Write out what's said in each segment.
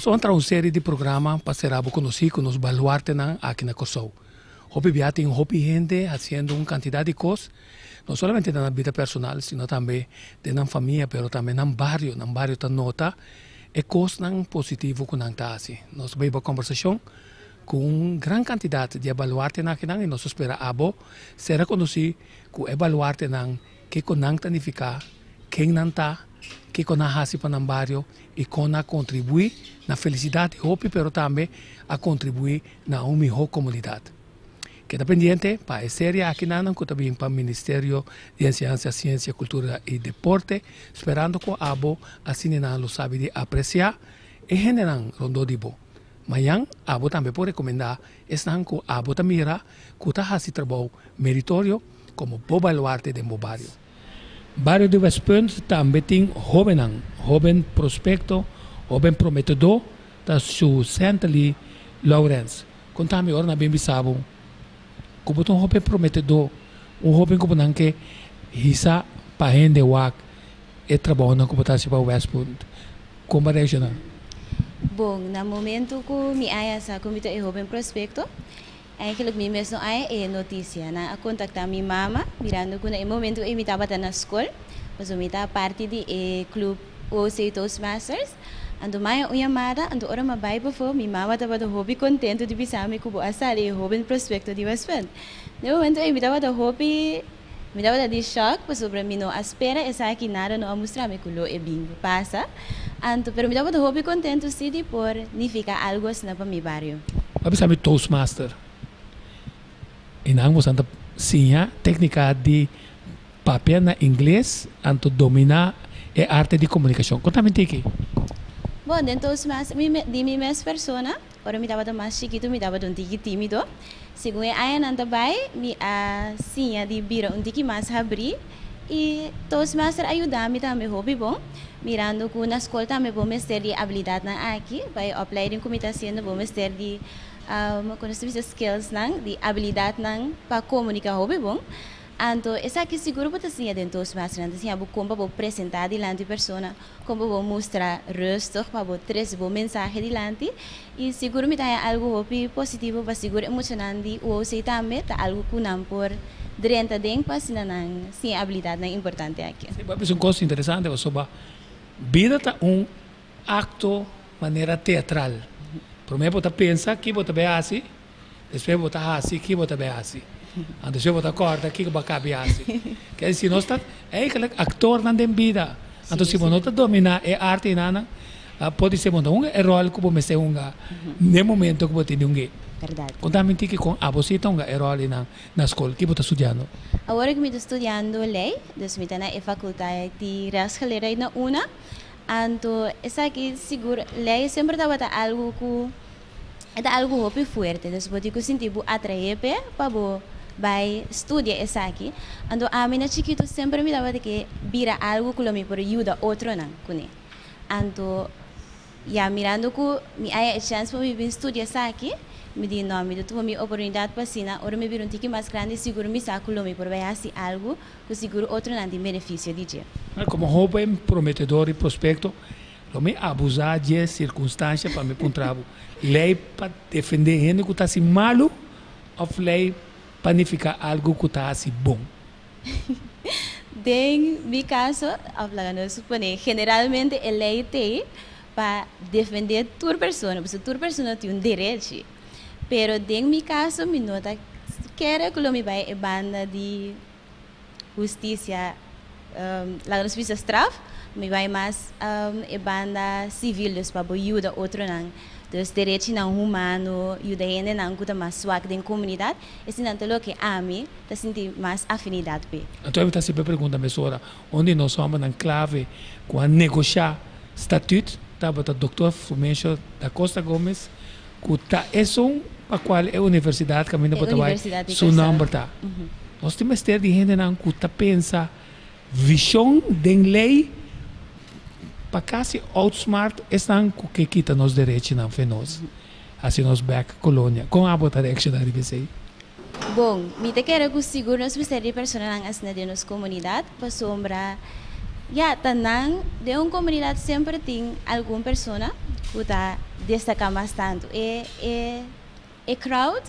Nos a traha un serie di programa pa sera bo konosí ku nos baluartenan aki na Kòrsou. Hopi bia tin hopi hende hasiendo un kantidat di kos, no solamente den nan bida personal, sino tambe den nan famia, pero tambe nan bario. Nan bario ta nota e kosnan positivo ku nan ta hasi. Nos bai bo kombersashon ku un gran kantidat di e baluartenan akinan i nos ta spera abo sera konosí ku e baluartenan, kiko nan ta nifiká, ken nan ta, kiko nan hasi pa nan bario i kon nan a kontribuí na felisidat di hopi pero tambe a kontribuí na un mihó komunidat. Keda pendiente pa e serie akinan ku ta bin pa Ministerio di Enseñansa, Siensia, Kultura i Deporte, sperando ku abo asina nan lo sabi di apresiá e hendenan rondó di bo. Mañan abo tambe por rekomendá esnan ku abo ta mira ku ta hasi trabou meritorio komo bo baluarte den bo bario. Bario di Westpunt tambe tin hóbennan, hóben prospekto, hóben prometedó, ta su Sentely Lourens. Konta mi ora nan bin bisa bo ku bo ta un hóben prometedó, un hóben ku bo nan ke hisa pa hende wak e trabounan ku bo ta hasi pa Westpunt. Kon bo a reakshoná? Bon, na momento ku mi a haña sa ku mi ta e hóben prospekto, Eigenlijk mi mes no a e noticia. Nan a contacta mi mama mirando cu na e momento ey mi tabata na scol, pasobra mi ta parti di e club OC Toastmasters. Anto maya un yamada, anto ora mi a bay pafo mi mama tabata hopi contento di bisa mi cu bo a sali e hoben prospecto di Westpunt. Na e momento ey mi tabata hopi, mi tabata di shock pasobra mi no a spera esaki, nada no a mustra mi cu lo e bin pasa. Anto, pero mi tabata hopi contento si di por nifica algo asina pa mi bario. A bisa mi Toastmaster y nan bosan ta siña tecnica di papia na ingles anto domina e arte di comunicacion. Con ta mi tiki? Bon, den Toastmaster, mi di mi mes persona, ora mi tabata mas chikitu mi tabata un tiki timido. Segun e añanan ta bai, mi a siña di bira un tiki mas habrí i Toastmaster a yuda mi tambe hopi bon, mirando ku na skol tambe bo mester di e abilidatnan aki, pa e opleiding ku mi ta hasiendo bo mester di ku nos ta bisa skillsnan, di abilidatnan pa komuniká hopi bon. Anto esaki sigur bo ta siña den Toastmaster, nan ta siña bo kon pa bo presentá dilanti persona, kon pa bo mustra rustig pa bo trese bo mensahe dilanti. I sigur mi ta haña algu hopi positivo pa sigur e muchanan di UOC tambe ta algu ku nan por drenta den pa asina nan siña e abilidatnan importante aki. Sí, bo a bisa un kos interesante pasobra bida ta un akto manera teatral. Promé bo ta pensa ki bo ta bai hasi, despues bo ta hasi ki bo ta bai hasi. Anto despues bo ta kòrda kiko bo a kabi hasi. Keda si nos ta eigenlijk aktornan den bida. Anto si bo no ta dominá e arte einan, Podise bo ta hunga e ròl ku bo mester hunga n'e momento ku bo tin di hung'é. Bèrdat. Konta mi tiki kon abo si ta hunga e ròl einan na skol. Ki bo ta studiando? Awor ku mi ta studiando lei, dus mi ta na e fakulteit di Rechtsgeleerdheid na una. Anto esaki sigur lei semper tabata algu ku e ta algu hopi fuerte, dus bo tin ku sinti bo atraé p'e pa bo bai studia esaki. Anto ami na chikitu semper mi tabata ke bira algu ku lo mi por yuda otronan kuné. Anto, ya mirando ku mi haya e chèns pa mi bin studia esaki, mi di no, mi ta tuma mi oportunidat pa asina ora mi bira un tiki mas grandi sigur mi sa ku lo mi por bai hasi algu ku sigur otronan tin benefisio di dje. Komo hóben prometedor i prospekto, lo mi abusá dje sirkunstansha pa mi puntra bo, lei pa defendé hende ku ta hasi malu òf lei pa nifiká algu ku ta hasi bon? Den mi kaso, òf laga nos suponé, generalmente e lei t'ei pa defendé tur persona, pasobra tur persona tin un derechi. Pero den mi kaso mi no ta kere ku lo mi bai e banda di hustisia, laga nos bisa straf, mi bai mas e banda sivil, dus pa bo yuda otronan. Dus derechinan humano, yuda hendenan ku ta mas swak den komunidat, Eseinan ta loke ami ta sinti mas afinidat p'e. Anto mi ta hasi e pregunta mesora, un di nos hòmbernan klave ku a negoshá statüt tabata Doktor Frumencio da Costa Gomez, ku ta esun pa kual e universidat kaminda bo ta bai su nòmber ta. Nos tin mester di hendenan ku ta pensa vishon den lei pa kasi outsmart esnan ku ke kita nos derechinan fe nos. Hasi nos bek kolonia. Kon abo ta reakshoná riba esei? Bon, mi ta kere ku sigur nos mester di personanan asina den nos komunidat, pasobra ya ta nan den un komunidat semper tin algun persona ku ta destaká mas tantu. E crowd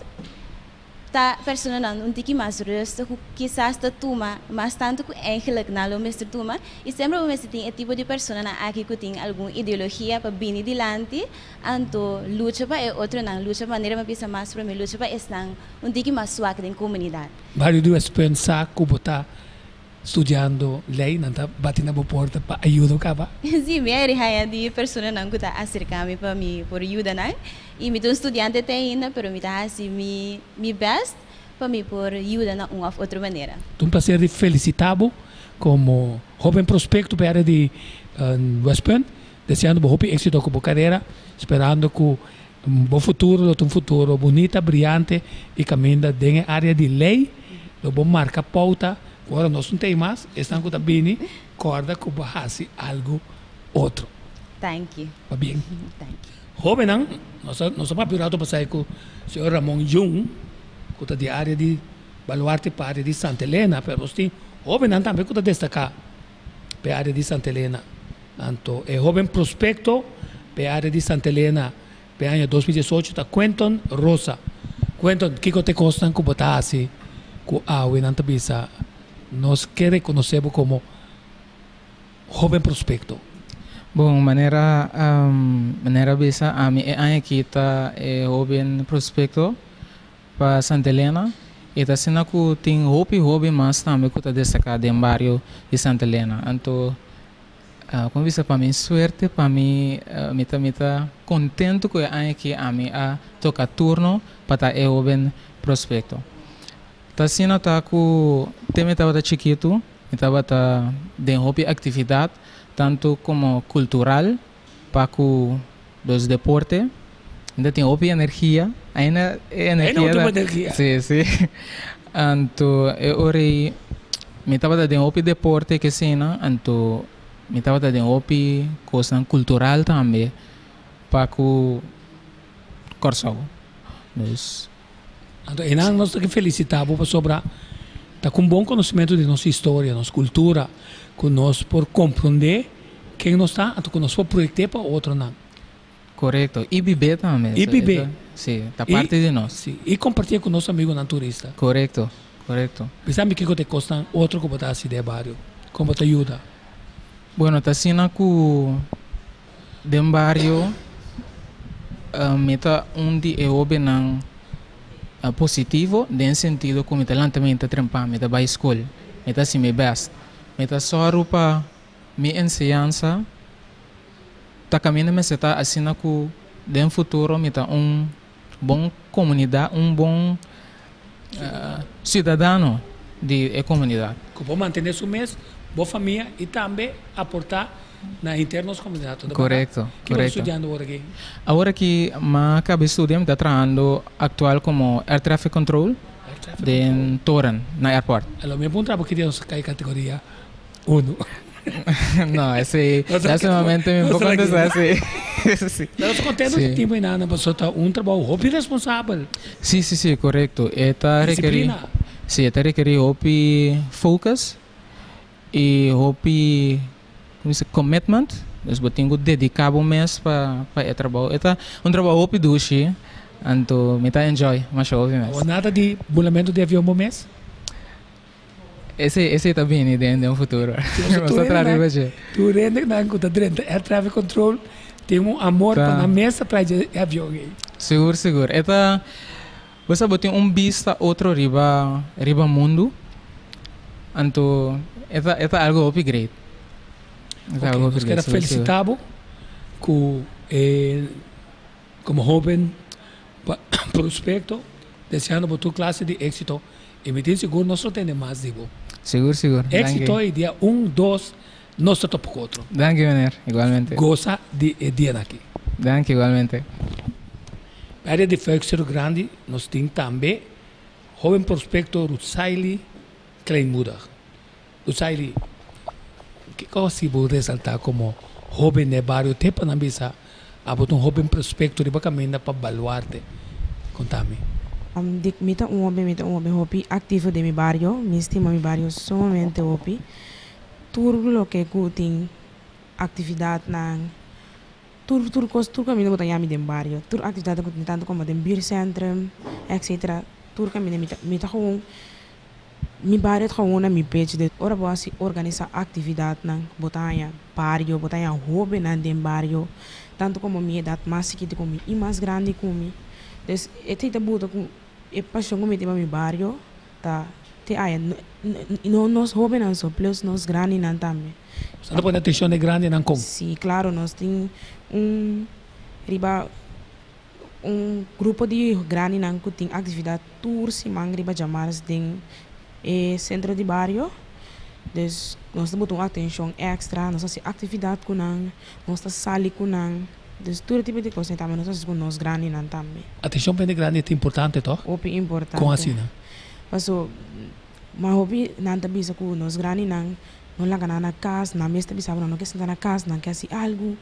ta personanan un tiki mas rustig, ku kisas ta tuma mas tantu ku eigenlijk nan lo mester tuma. I semper bo mester tin e tipo di personanan aki ku tin algun ideologia pa bini dilanti, anto lucha pa e otronan, lucha manera mi a bisa mas promé, lucha pa esnan un tiki mas swak den komunidat. Bario di Westpunt sa ku bo ta studiando lei, nan ta bati na bo porta pa ayuda kaba? Sí, mi a haña di personanan ku ta aserká mi pa mi por yuda nan. I mi ta un studiante te ainda, pero mi ta hasi mi best pa mi por yuda na un òf otro manera. Ta un plaser di felisitá bo komo hóben prospekto pa e área di Westpunt, deseando bo hopi éksito ku bo karera, sperando ku bo futuro lo ta un futuro bunita, briante i kaminda den e área di lei lo bo marka pouta ku ora nos no ta ei mas, esnan ku ta bini kòrda ku bo hasi algu otro. Thank you. Pabien. Thank you. Hóbennan, nos a nos a papia un rato pasá ku señor Ramon Jung, ku ta di área di Baluarte pa área di Santa Elena, pero nos tin hóbennan tambe ku ta destaká pa e área di Santa Elena. Anto e hóben prospekto pa e área di Santa Elena pa e aña 2018 ta Quenton Rosa. Quenton, kiko ta e kosnan ku bo ta hasi ku awe nan ta bisa nos ke rekonosé bo komo hóben prospekto? Bon, manera bisa, ami e aña aki ta e hóben prospekto pa Santa Elena. I ta asina ku tin hopi hóben mas tambe ku ta destaká den bario di Santa Elena. Anto, komo bisa, pa mi suerte, pa mi, mi ta kontentu ku e aña aki ami a toka turno pa ta e hóben prospekto. Ta asina ta ku te mi tabata chikitu, mi tabata den hopi aktividat, tantu komo kultural, pa ku dos deporte. Ainda tin hopi energia. Ainda e energia. Ainda hopi energia. Sí. Anto, e ora mi tabata den hopi deporte ku asina, anto mi tabata den hopi kos kultural tambe pa ku Kòrsou. Dus Anto, einan nos tin ku felisitá bo pasobra ta ku un bon konosementu di nos historia, nos kultura, ku nos por komprondé ken nos ta, anto ku nos por proyektá pa otronan. Korekto. I biba tambe. I biba. Sí, ta parti di nos. Sí, i kompartí ku nos amigunan turista. Korekto. Bisa mi kiko ta e kosnan otro ku bo ta hasi den bario? Kon bo ta yuda? Bueno, ta asina ku den bario mi ta un di e hóbennan positivo den sentido ku mi ta lanta mi trempan, mi ta bai skol, mi ta hasi mi best. Mi ta sòru pa mi enseñansa ta kaminda mester ta asina ku den futuro mi ta un bon komunidat, un bon siudadano di e komunidat. Ku por mantené su mes, bo famia i tambe aportá na henter nos komunidat. Korekto, Kiko korekto. Studiando awor aki? Awor aki, mi a kaba studia, mi ta trahando aktual komo air traffic control Air traffic den toren na airport. Alo, mi puntra porque nos kai kategoria 1. No, esei, lastimamente mi no por kontestá asina. Sí. Pero kontentu ku tempu einan, pasobra ta un trabou hopi responsabel. Sí, korekto. E ta rekerí Disiplina. Sí, e ta rekerí hopi focus i hopi, kon bisa, commitment. Dus bo tin ku dediká bo mes pa e trabou. E ta un trabou hopi dushi, anto mi ta enjoy masha hopi mes. O nada di bulamentu di avion bo mes? Esei ta bini den futuro. Nos ta traha riba dje. Tur hendenan ku ta drenta air traffic control tin un amor pa nan mes tras di avion ei. Sigur. E ta, bo sa, bo tin un bista otro riba mundu. Anto e ta algu hopi great. E ta Ok, algu hopi nos great, ke sigur. felisitá bo ku komo hóben prospekto, deseando bo tur klase di éksito i mi tin sigur nos lo tende mas di bo. Sigur. Éksito i dia 1, 2, nos ta topa ku otro. Danki, meneer. Igualmente. Gosa di e dia aki. Danki, igualmente. Área di Fuik Grandi, nos tin tambe hóben prospekto Rutsaili Kleinmoedig. Rutsaili, kiko si bo resaltá komo hóben den bario te pa nan bisa, abo un hóben prospekto riba kaminda pa baluarte? Konta mi. Mi ta un hóben hopi aktivo den mi bario, mi stima mi bario sumamente hopi. Tur loke ku tin aktividatnan. Tur tur kos, tur kaminda bo ta haña mi den bario. Tur aktividat ku tin tantu komo den buurtcentrum, etcetera. Tur kaminda mi ta mi ta gewoon mi bario ta gewoon na mi pechi. Dus ora bo hasi organisá aktividatnan bo ta haña bario, bo ta haña hóbennan den bario, tantu komo mi edat mas chikitu ku mi i mas grandi ku mi. Dus e ta buta ku e pashon ku mi tin pa mi bario ta te aya. No nos hóbennan so, plus nos grandinan tambe. Bo ta pone atenshon na e grandinan kon? Sí, klaro. Nos tin un riba un grupo di grandinan ku tin aktividat tur siman riba djamars den e sentro di bario. Dus nos ta bota un atenshon èkstra, nos ta hasi aktividat ku nan, nos ta sali ku nan. Dus tur e tipo di kos tambe nos ta hasi ku nos grandinan tambe. Atenshon pa hende grandi ta importante, tòg? Hopi importante. Kon asina? Paso ma hopi nan ta bisa ku nos grandinan no laga nan na kas, nan mes ta bisa bo nan no ke sinta na kas, nan ke hasi algu.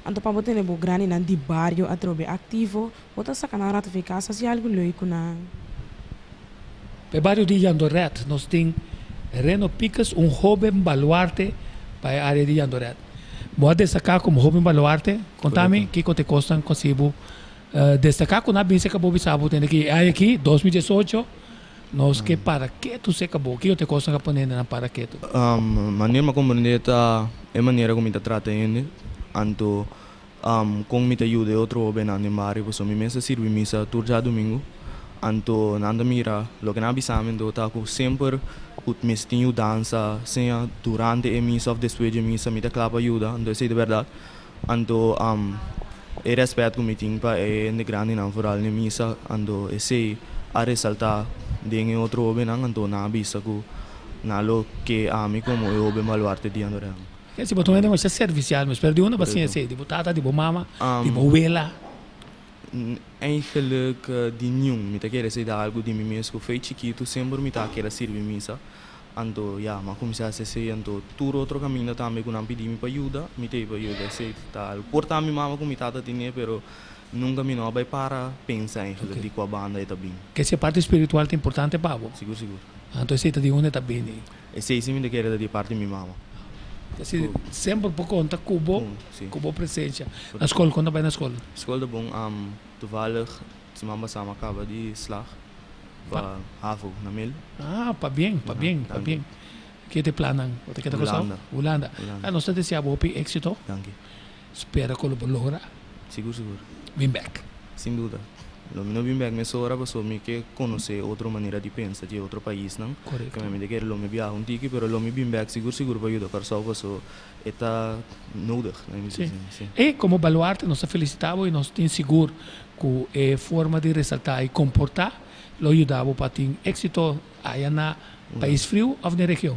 Anto pa bo tene bo grandinan di bario atrobe aktivo, bo ta saka nan rato for e kas hasi algu leuk ku nan. Pa e bario di Jandoret nos tin Reno Piques, un hoben baluarte pa e area di Jandoret. Bo a destaká komo hoben baluarte, konta mi kiko ta e kosnan ku hasi bo destaká ku nan a binse ka bo bisa bo tende ki e aña aki, 2018, Nos ke para ketu se kabo. Kiko ta e kosnan ku a pone hendenan para ketu? Manera mi a komprendé ta e manera ku mi ta trata hende, anto kon mi ta yuda e otro hóbennan den bario, pasobra mi mes ta sirbi misa tur djadumingu, anto nan ta mira loke nan a bisa mi anto ta ku semper ku mester tin yudansa, sea durante e misa òf despues di e misa mi ta kla pa yuda, anto esei ta bèrdat. Anto e rèspèt ku mi tin pa e hende grandinan foral den misa, anto esei a resaltá den e otro hóbennan, anto nan a bisa ku nan lo ke ami komo e hóben baluarte di Andorra. Si bo ta un hende masha servisial, mi spera di unda bo a siña esei? Di bo tata, di bo mama, di bo wela? Eigenlijk di niun. Mi ta kere esei ta algu di mi mes ku fei chikitu semper mi ta kere sirbi misa. Anto ya, mi a kuminsá hasi esei, anto tur otro kaminda tambe ku nan pidi mi pa yuda, mi ta ei pa yuda. Esei ta algu. Por ta mi mama ku mi tata tine, pero nunka mi no a bai para pensa eigenlijk di kua banda e ta bin. Ke si e parti spiritual ta importante pa bo? Sigur, sigur. Anto esei ta di unda e ta bini? Esei si mi ta kere ta di parti mi mama. Esei semper por konta ku bo, ku bo presensia. Na skol, kon ta bai na skol? Skol ta bon. Toevallig siman pasá mi a kaba di slag. Pa havo na mil. Ah, pabien, pabien, pabien. Ke ta e plannan? Bo ta keda Kòrsou? Hulanda. Hulanda. Hulanda. Ah, nos ta desea bo hopi éksito. Danki. Spera ku lo bo logra. Sigur, sigur. Bin bèk. Sin duda. Lo mi no bin bèk mesora pasobra mi ke konosé otro manera di pensa di e otro paisnan. Korekto. Mi ta kere lo mi biaha un tiki, pero lo mi bin bèk sigur, sigur pa yuda Kòrsou pasobra e ta nodig, na mi Sí. Sí. E komo baluarte nos ta felisitá bo i nos tin sigur Ku e forma di resaltá i komportá lo yuda bo pa tin éksito aya na pais friu òf den region?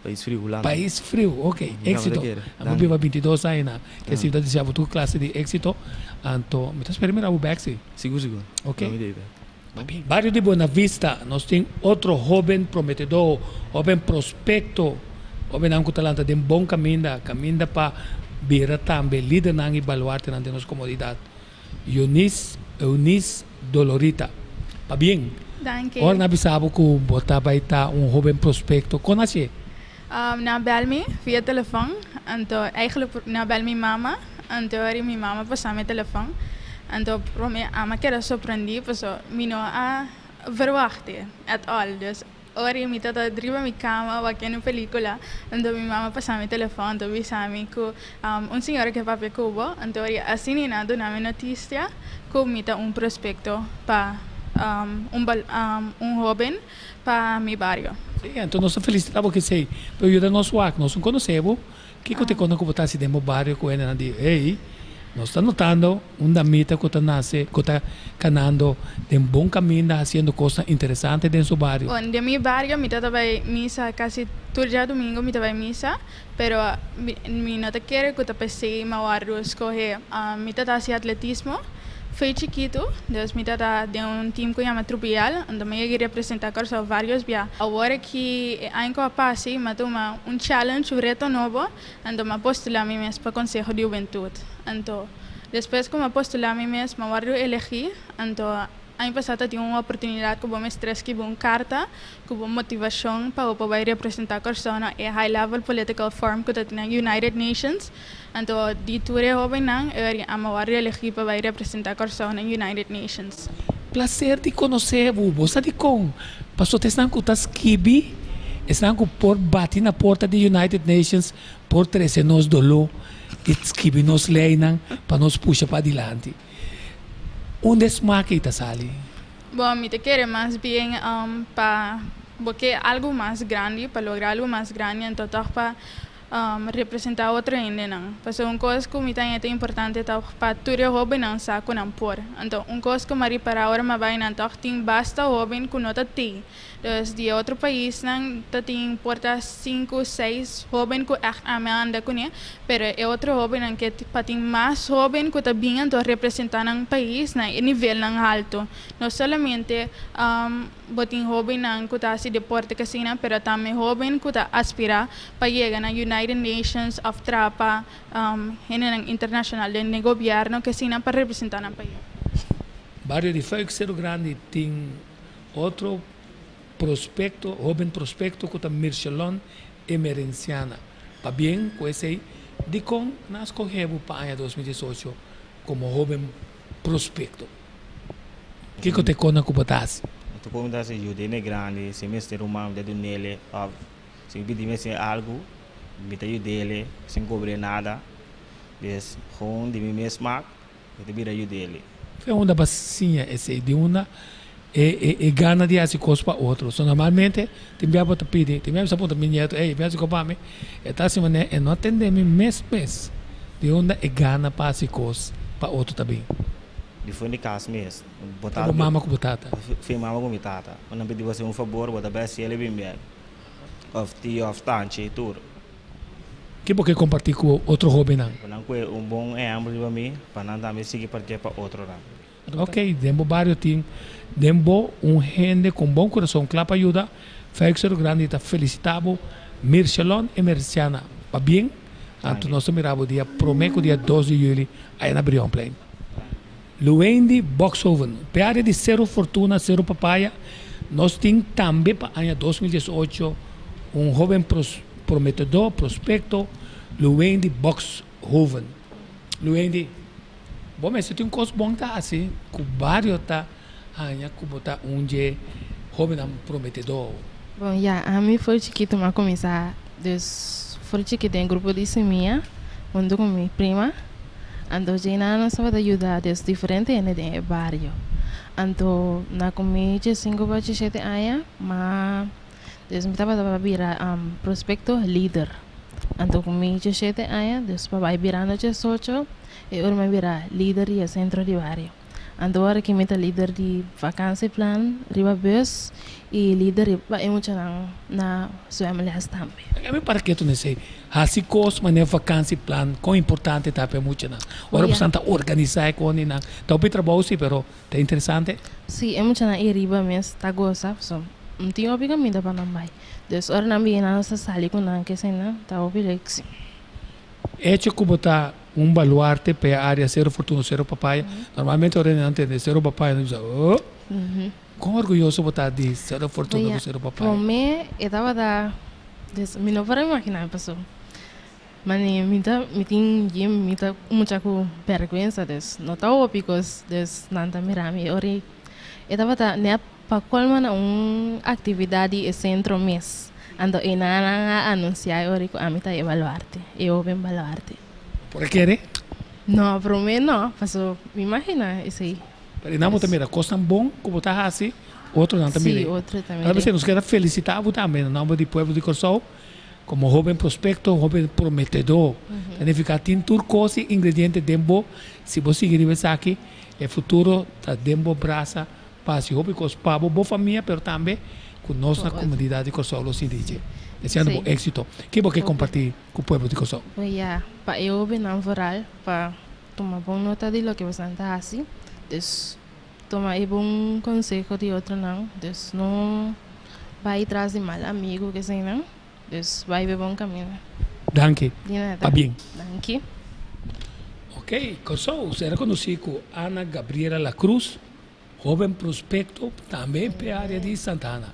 Pais friu, Hulanda. Pais friu, ok, éksito. Amo biba 22 aña na ke siudat di siabu tur klase di éksito, anto mi ta spera mira bo bèk si. Sigur, sigur. Ok. Lo mi ta ei bèk. Bario di Buena Vista nos tin otro hóben prometedó, hóben prospekto, hóbennan ku ta lanta den bon kaminda, kaminda pa bira tambe lidernan i baluartenan den nos komodidat. Eunice, Eunice Dolorita. Pabien. Danki. Ora nan bisa bo ku bo ta bai ta un hoben prospekto, kon hasié? Nan a bel mi via telefon, anto eigenlijk nan a bel mi mama, anto ori mi mama pasa mi telefon, anto prome ami a keda sorprendí paso mi no a verwachté at all, dus Ora mi tata riba mi kama wakiendo un pelikula, anto mi mama pasa mi telefòn anto bisa mi ku un señora ke papia ku bo, anto ora asina nan a duna mi notisia ku mi ta un prospekto pa un un hoben pa mi bario. Sí, anto nos ta felisitá bo k'esei, pero yuda nos wak, nos no konosé bo, Kiko ta e kosnan ku bo ta hasi den bo bario ku hendenan di, Hey, nos ta notando un damita ku ta nase, ku ta kanando den bon kaminda hasiendo kosnan interesante den su bario? Bon, den mi bario mi ta ta bai misa kasi tur djadumingu mi ta bai misa, pero mi no ta kere ku ta p'esei mi a wòrdu skohe. Mi ta ta hasi atletismo. Fei chikitu, dus mi ta ta den un team ku yama Trupial, anto mi yega representá Kòrsou vários bia. Awor aki e aña ku a pasa mi a tuma un challenge, un reto nobo, anto mi a postulá mi mes pa Konseho di Hubentut. Anto despues ku mi a postulá mi mes mi a wòrdu elegí, anto. Aña pasá tabatin un oportunidat ku bo mester skibi un karta ku bo motivashon pa bo por bai representá Kòrsou na e high level political forum ku ta tin na United Nations. Anto di tur e hóbennan e ori ami a wòrdu elegí pa bai representá Kòrsou na United Nations. Plaser di konosé bo. Bo sa dikon? Pasobra ta esnan ku ta skibi, esnan ku por bati na porta di United Nations por trese nos doló i skibi nos leinan pa nos pusha padilanti. Unda e smak ei ta sali? Bon, mi ta kere mas bien pa bo ke algu mas grandi, pa logra algu mas grandi, anto tòg pa representá otro hendenan. Pasobra un kos ku mi ta haña ta importante ta pa tur e hóbennan sa ku nan por. Anto un kos ku mi a ripará ora mi a bai nan tòg tin basta hóben ku no ta tei. Dus di e otro paisnan ta tin por ta sinku, seis hóben ku ègt ami a anda kuné, pero e otro hóbennan ke pa tin mas hóben ku ta bin anto representá nan pais na e nivelnan haltu. No solamente bo tin hóbennan ku ta hasi deporte kasina, pero tambe hóben ku ta aspirá pa yega na United Nations òf traha pa hendenan internashonal den e gobièrnu kasina pa representá nan pais. Bario di Fuik Seru Grandi tin Otro prospecto, hoben prospecto cu ta Mirchelon Emerenciana. Pabien cu esey, dicon nan a scoge bo pa aña 2018 como hoben prospecto? Kico ta e cona cu bo ta haci? Ta con mi ta haci yuda hende grandi, si mester ruman mi ta dunele of si mi pidi mester algo mi ta yudele sin cobre nada, des gewoon di mi mes smaak. Mi ta bira yu di Eli. Fe unda pa siña esei? Di unda e e gana di hasi kos pa otro? So normalmente tin bia bo ta pidi, tin bia mi sa puntra mi nieto, ey, bin hasi kos pa mi? E ta hasi manera e no a tende mi mes mes. Di unda e gana pa hasi kos pa otro ta bin? Di for di kas mes. Bo ta. Bo mama ku bo tata? Fi mama ku mi tata. Bo nan pidi bo hasi un fabor, bo ta bai hasi el e bin bek. Of tio of tanchi, tur. Ke bo ke kompartí ku otro hóbennan? Pa nan kue un bon ehèmpel riba mi, pa nan tambe sigui partié pa otronan. Ok, den bo bario tin den bo un hende ku un bon kurason kla pa yuda. Fèlix Seru Grandi ta felisitá bo, Mirchelon e Merciana. Pabien, anto nos ta mira bo dia promé ku dia dos di yüli aya na Brionplein. Luendy Boxhoven, P'e área di Seru Fortuna, Seru Papaya, nos tin tambe pa aña 2018 un hóben prometedor, prospecto, Luendy Boxhoven. Luendy, bo mester tin un kos bon ta hasi ku bario ta haña ku bo ta un dje hóbennan prometedor. Bon, ya, ami for chikitu mi a kuminsá, dus for chikit den grupo di simia huntu ku mi prima. Anto djeinan nos tabata yuda des diferente hende den e bario. Anto na ku mi diesinku pa diesshete aña ma des mi tabata pa bira prospekto lider. Anto ku mi diesshete aña des pa bai birando diesocho e ora mi a bira lider di e sentro di bario. Anto ora ki mi ta lider di vakansieplan riba bus i lider riba e muchanan na zwemles tambe. Mi para ketu nesei. Hasi kos manera vakansieplan kon importante ta pa e muchanan. Ora bosan ta organisá e koninan. Ta hopi trabou si pero ta interesante. Si e muchanan ei riba mes ta gosa pasobra no tin hopi kaminda pa nan bai. Dus ora nan bini nan sa sali ku nan keseinan ta hopi leuk si. Echo ku bo ta un baluarte pa e área Sero Fortuna, Sero Papaya. Normalmente ora nan tende Sero Papaya nan bisa oh! Kon orguyoso bo ta di Sero Fortuna ku Sero Papaya? Promé e tabata des mi no por a imaginá mi paso mane mi ta mi tin yin mi ta mucha ku bèrgwensa des no ta hopi kos des nan ta mira mi ora e tabata nèt pa colma na un actividad di e centro mes. Anto eynan nan a anuncia e ora cu ami ta e baluarte, e hoben baluarte. Bo por a kere? No, prome no, paso mi imagina esey. Pero eynan bo ta mira cosnan bon cu bo ta haci, otronan ta mira. Si, otro ta mira. Nos kier a felicita bo tambe na nomber di pueblo di Corsou como hoben prospecto, hoben prometedor. Ta nifica tin tur cos y ingrediente den bo, si bo sigui riba esaki, e futuro ta den bo brasa. Pa hasi hopi kos pa bo, bo famia, pero tambe ku nos na komunidat di Kòrsou lo sinti dje. Deseando bo éksito. Ke bo ke kompartí ku pueblo di Kòrsou? Ya, pa e hóbennan vooral pa tuma bon nota di loke bosan ta hasi. Dus tuma e bon konseho di otronan. Dus no bai tras di mal amigu keseinan. Dus bai be bon kaminda. Danki. Di nada. Pabien. Danki. Ok, Kòrsou sera konosí ku Ana Gabriela La Cruz. Hoben prospecto tambe p'e area di Santa Ana.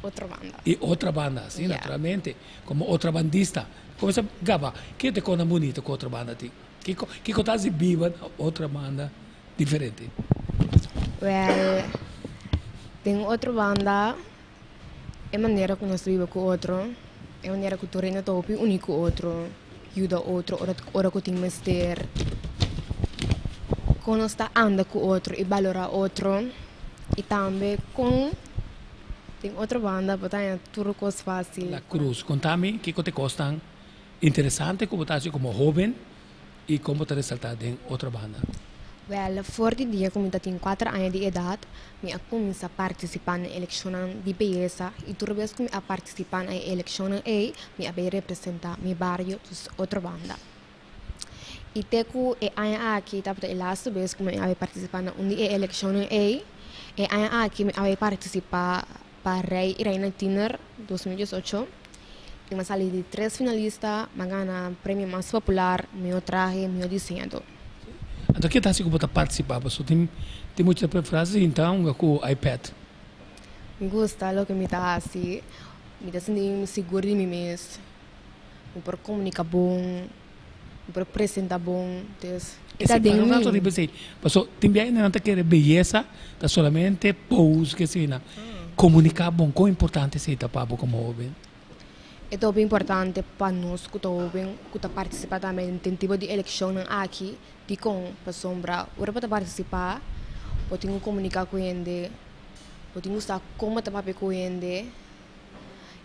Otro banda. Y otra banda, si, naturalmente. Como otrabandista. Comenzá gaba, kico ta e cosnan bunito cu otra banda tin? Kico, kico ta haci biba na otra banda diferente? Wel, den otro banda e manera cu nos ta biba cu otro, e manera cu tur hende ta hopi uni cu otro, yuda otro ora, ora cu tin mester, con nos ta anda cu otro y balora otro y tambe con den otro banda bo ta haña tur cos facil. La Cruz, conta mi kico ta e cosnan interesante cu bo ta haci como hoben y con bo ta resalta den otro banda. Wel, for di dia cu mi ta tin cuater aña di edad, mi a cuminsa participa na eleccionnan di beyesa y tur bes cu mi a participa na e eleccionnan ey, mi a bay representa mi bario, dus otro banda. Y te cu e aña aki tabata e laatste bes cu mi a bay participa na un di e eleccionnan ey, e aña aki mi a bay participa pa Rey y Reina Tiener 2018 y mi a sali di tres finalista, mi a gana premio mas popular, miho trahe, miho diseñador. Anto ke ta hasi ku bo ta partisipá? Pasobra tin tin mucha ta preferá sinta hunga ku iPad. Mi gusta loke mi ta hasi, mi ta sinti mi sigur di mi mes, mi por komunika bon, mi por presenta bon, dus e ta den un rato mi. Riba esei, pasobra tin bia hende nan ta kere beyesa ta solamente pose ke asina. Komuniká bon, kon importante esei ta pa bo komo hoben? E ta hopi importante pa nos ku ta hoben ku ta partisipá tambe den tipo di elekshonnan aki. Dikon? Pasobra ora bo ta partisipá bo tin ku komuniká ku hende, bo tin ku sa kon bo ta papia ku hende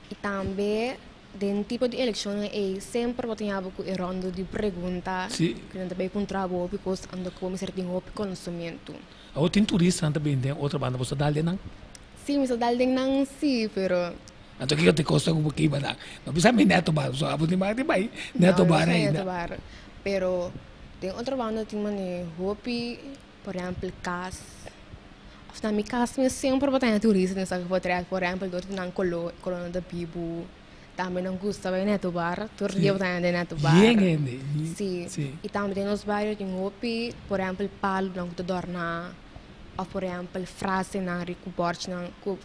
i tambe den tipo di elekshonnan ei semper bo ta yaba ku e ròndu di pregunta ku nan ta bai puntra bo hopi kos anto ku bo mester tin hopi konosementu. Awor tin turistanan ta bini den otro banda, bo sa dal den nan? Sí, mi sa dal den nan sí, pero. Anto kiko ta e kosta ku bo kiba nan? No bisa mi Neto Bar, so abo tin bar di bai Neto Bar ainda. No, no Neto Bar. Pero den otro banda tin mane hopi, por ehempel kas, of na mi kas mes semper bo ta haña turista den esaki potret, por ehempel dor di nan kolo, e kolonan ta bibu, tambe nan gusta bai Neto Bar, tur dia bo ta haña den Neto Bar. Yen hende. Si, i tambe den nos bario tin hopi, por ehempel palunan ku ta dòrna, of por ehempel frasenan riba ku bòrchinan ku.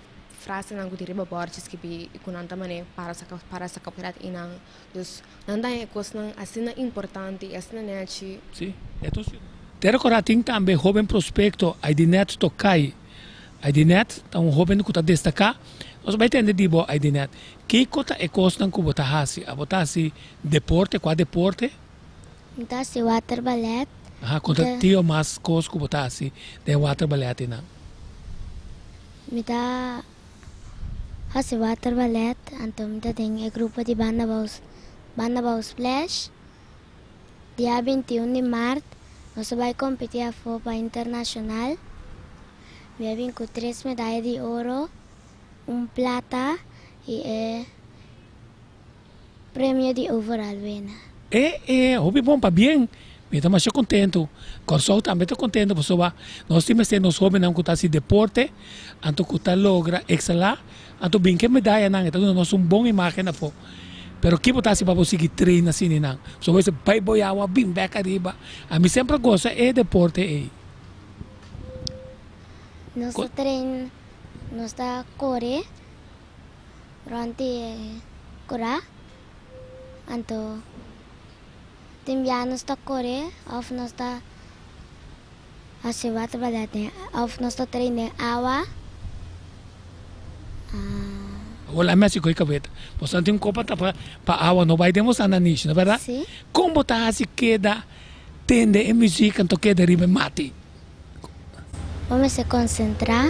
Frasenan ku tin riba bòrchi skibí i ku nan ta manera para saka para saka pret i nan. Dus nan ta haña e kosnan asina importante i asina nèchi. Sí, e ta un siudat. Tera Kora tin tambe hoben prospekto Aidinet Tokai. Aidinet ta un hoben ku ta destaká. Nos bai tende di bo, Aidinet. Kiko ta e kosnan ku bo ta hasi? Abo ta hasi deporte? Kua deporte? Mi ta hasi waterballet. Aha, konta tio mas kos ku bo ta hasi den waterballet einan. Mi ta hasi waterballet, anto mi ta den e grupo di Banda Bou Banda Bou Splash. Dia 21 di mart nos a bai kompetí afó pa internashonal. Mi a bin ku tres medaya di oro, un plata i e Premio di overall winner. E e hopi bon pabien. Mi ta masha kontentu. Kòrsou tambe ta kontentu pasobra nos tin mester nos hóbennan ku ta hasi deporte anto ku ta logra ekselá anto bin ku e medayanan e ta duna nos un bon imágen afó. Pero ki bo ta hasi pa bo sigui train asina nan? Pasobra bo mester bai bo yawa bin bèk ariba. Ami semper a gosa e deporte ei. Nos ta train, nos ta kore. Rond di e kura, anto tin bia nos ta kore of nos ta hasi waterballet den of nos ta train den awa. Awor la mester kohe kabeta. Boso tin un kopa tapa pa awa no bai den boso nanishi, no berdad? Si. Kon bo ta hasi keda tende e muzik anto keda riba e mati? Bo mester konsentrá.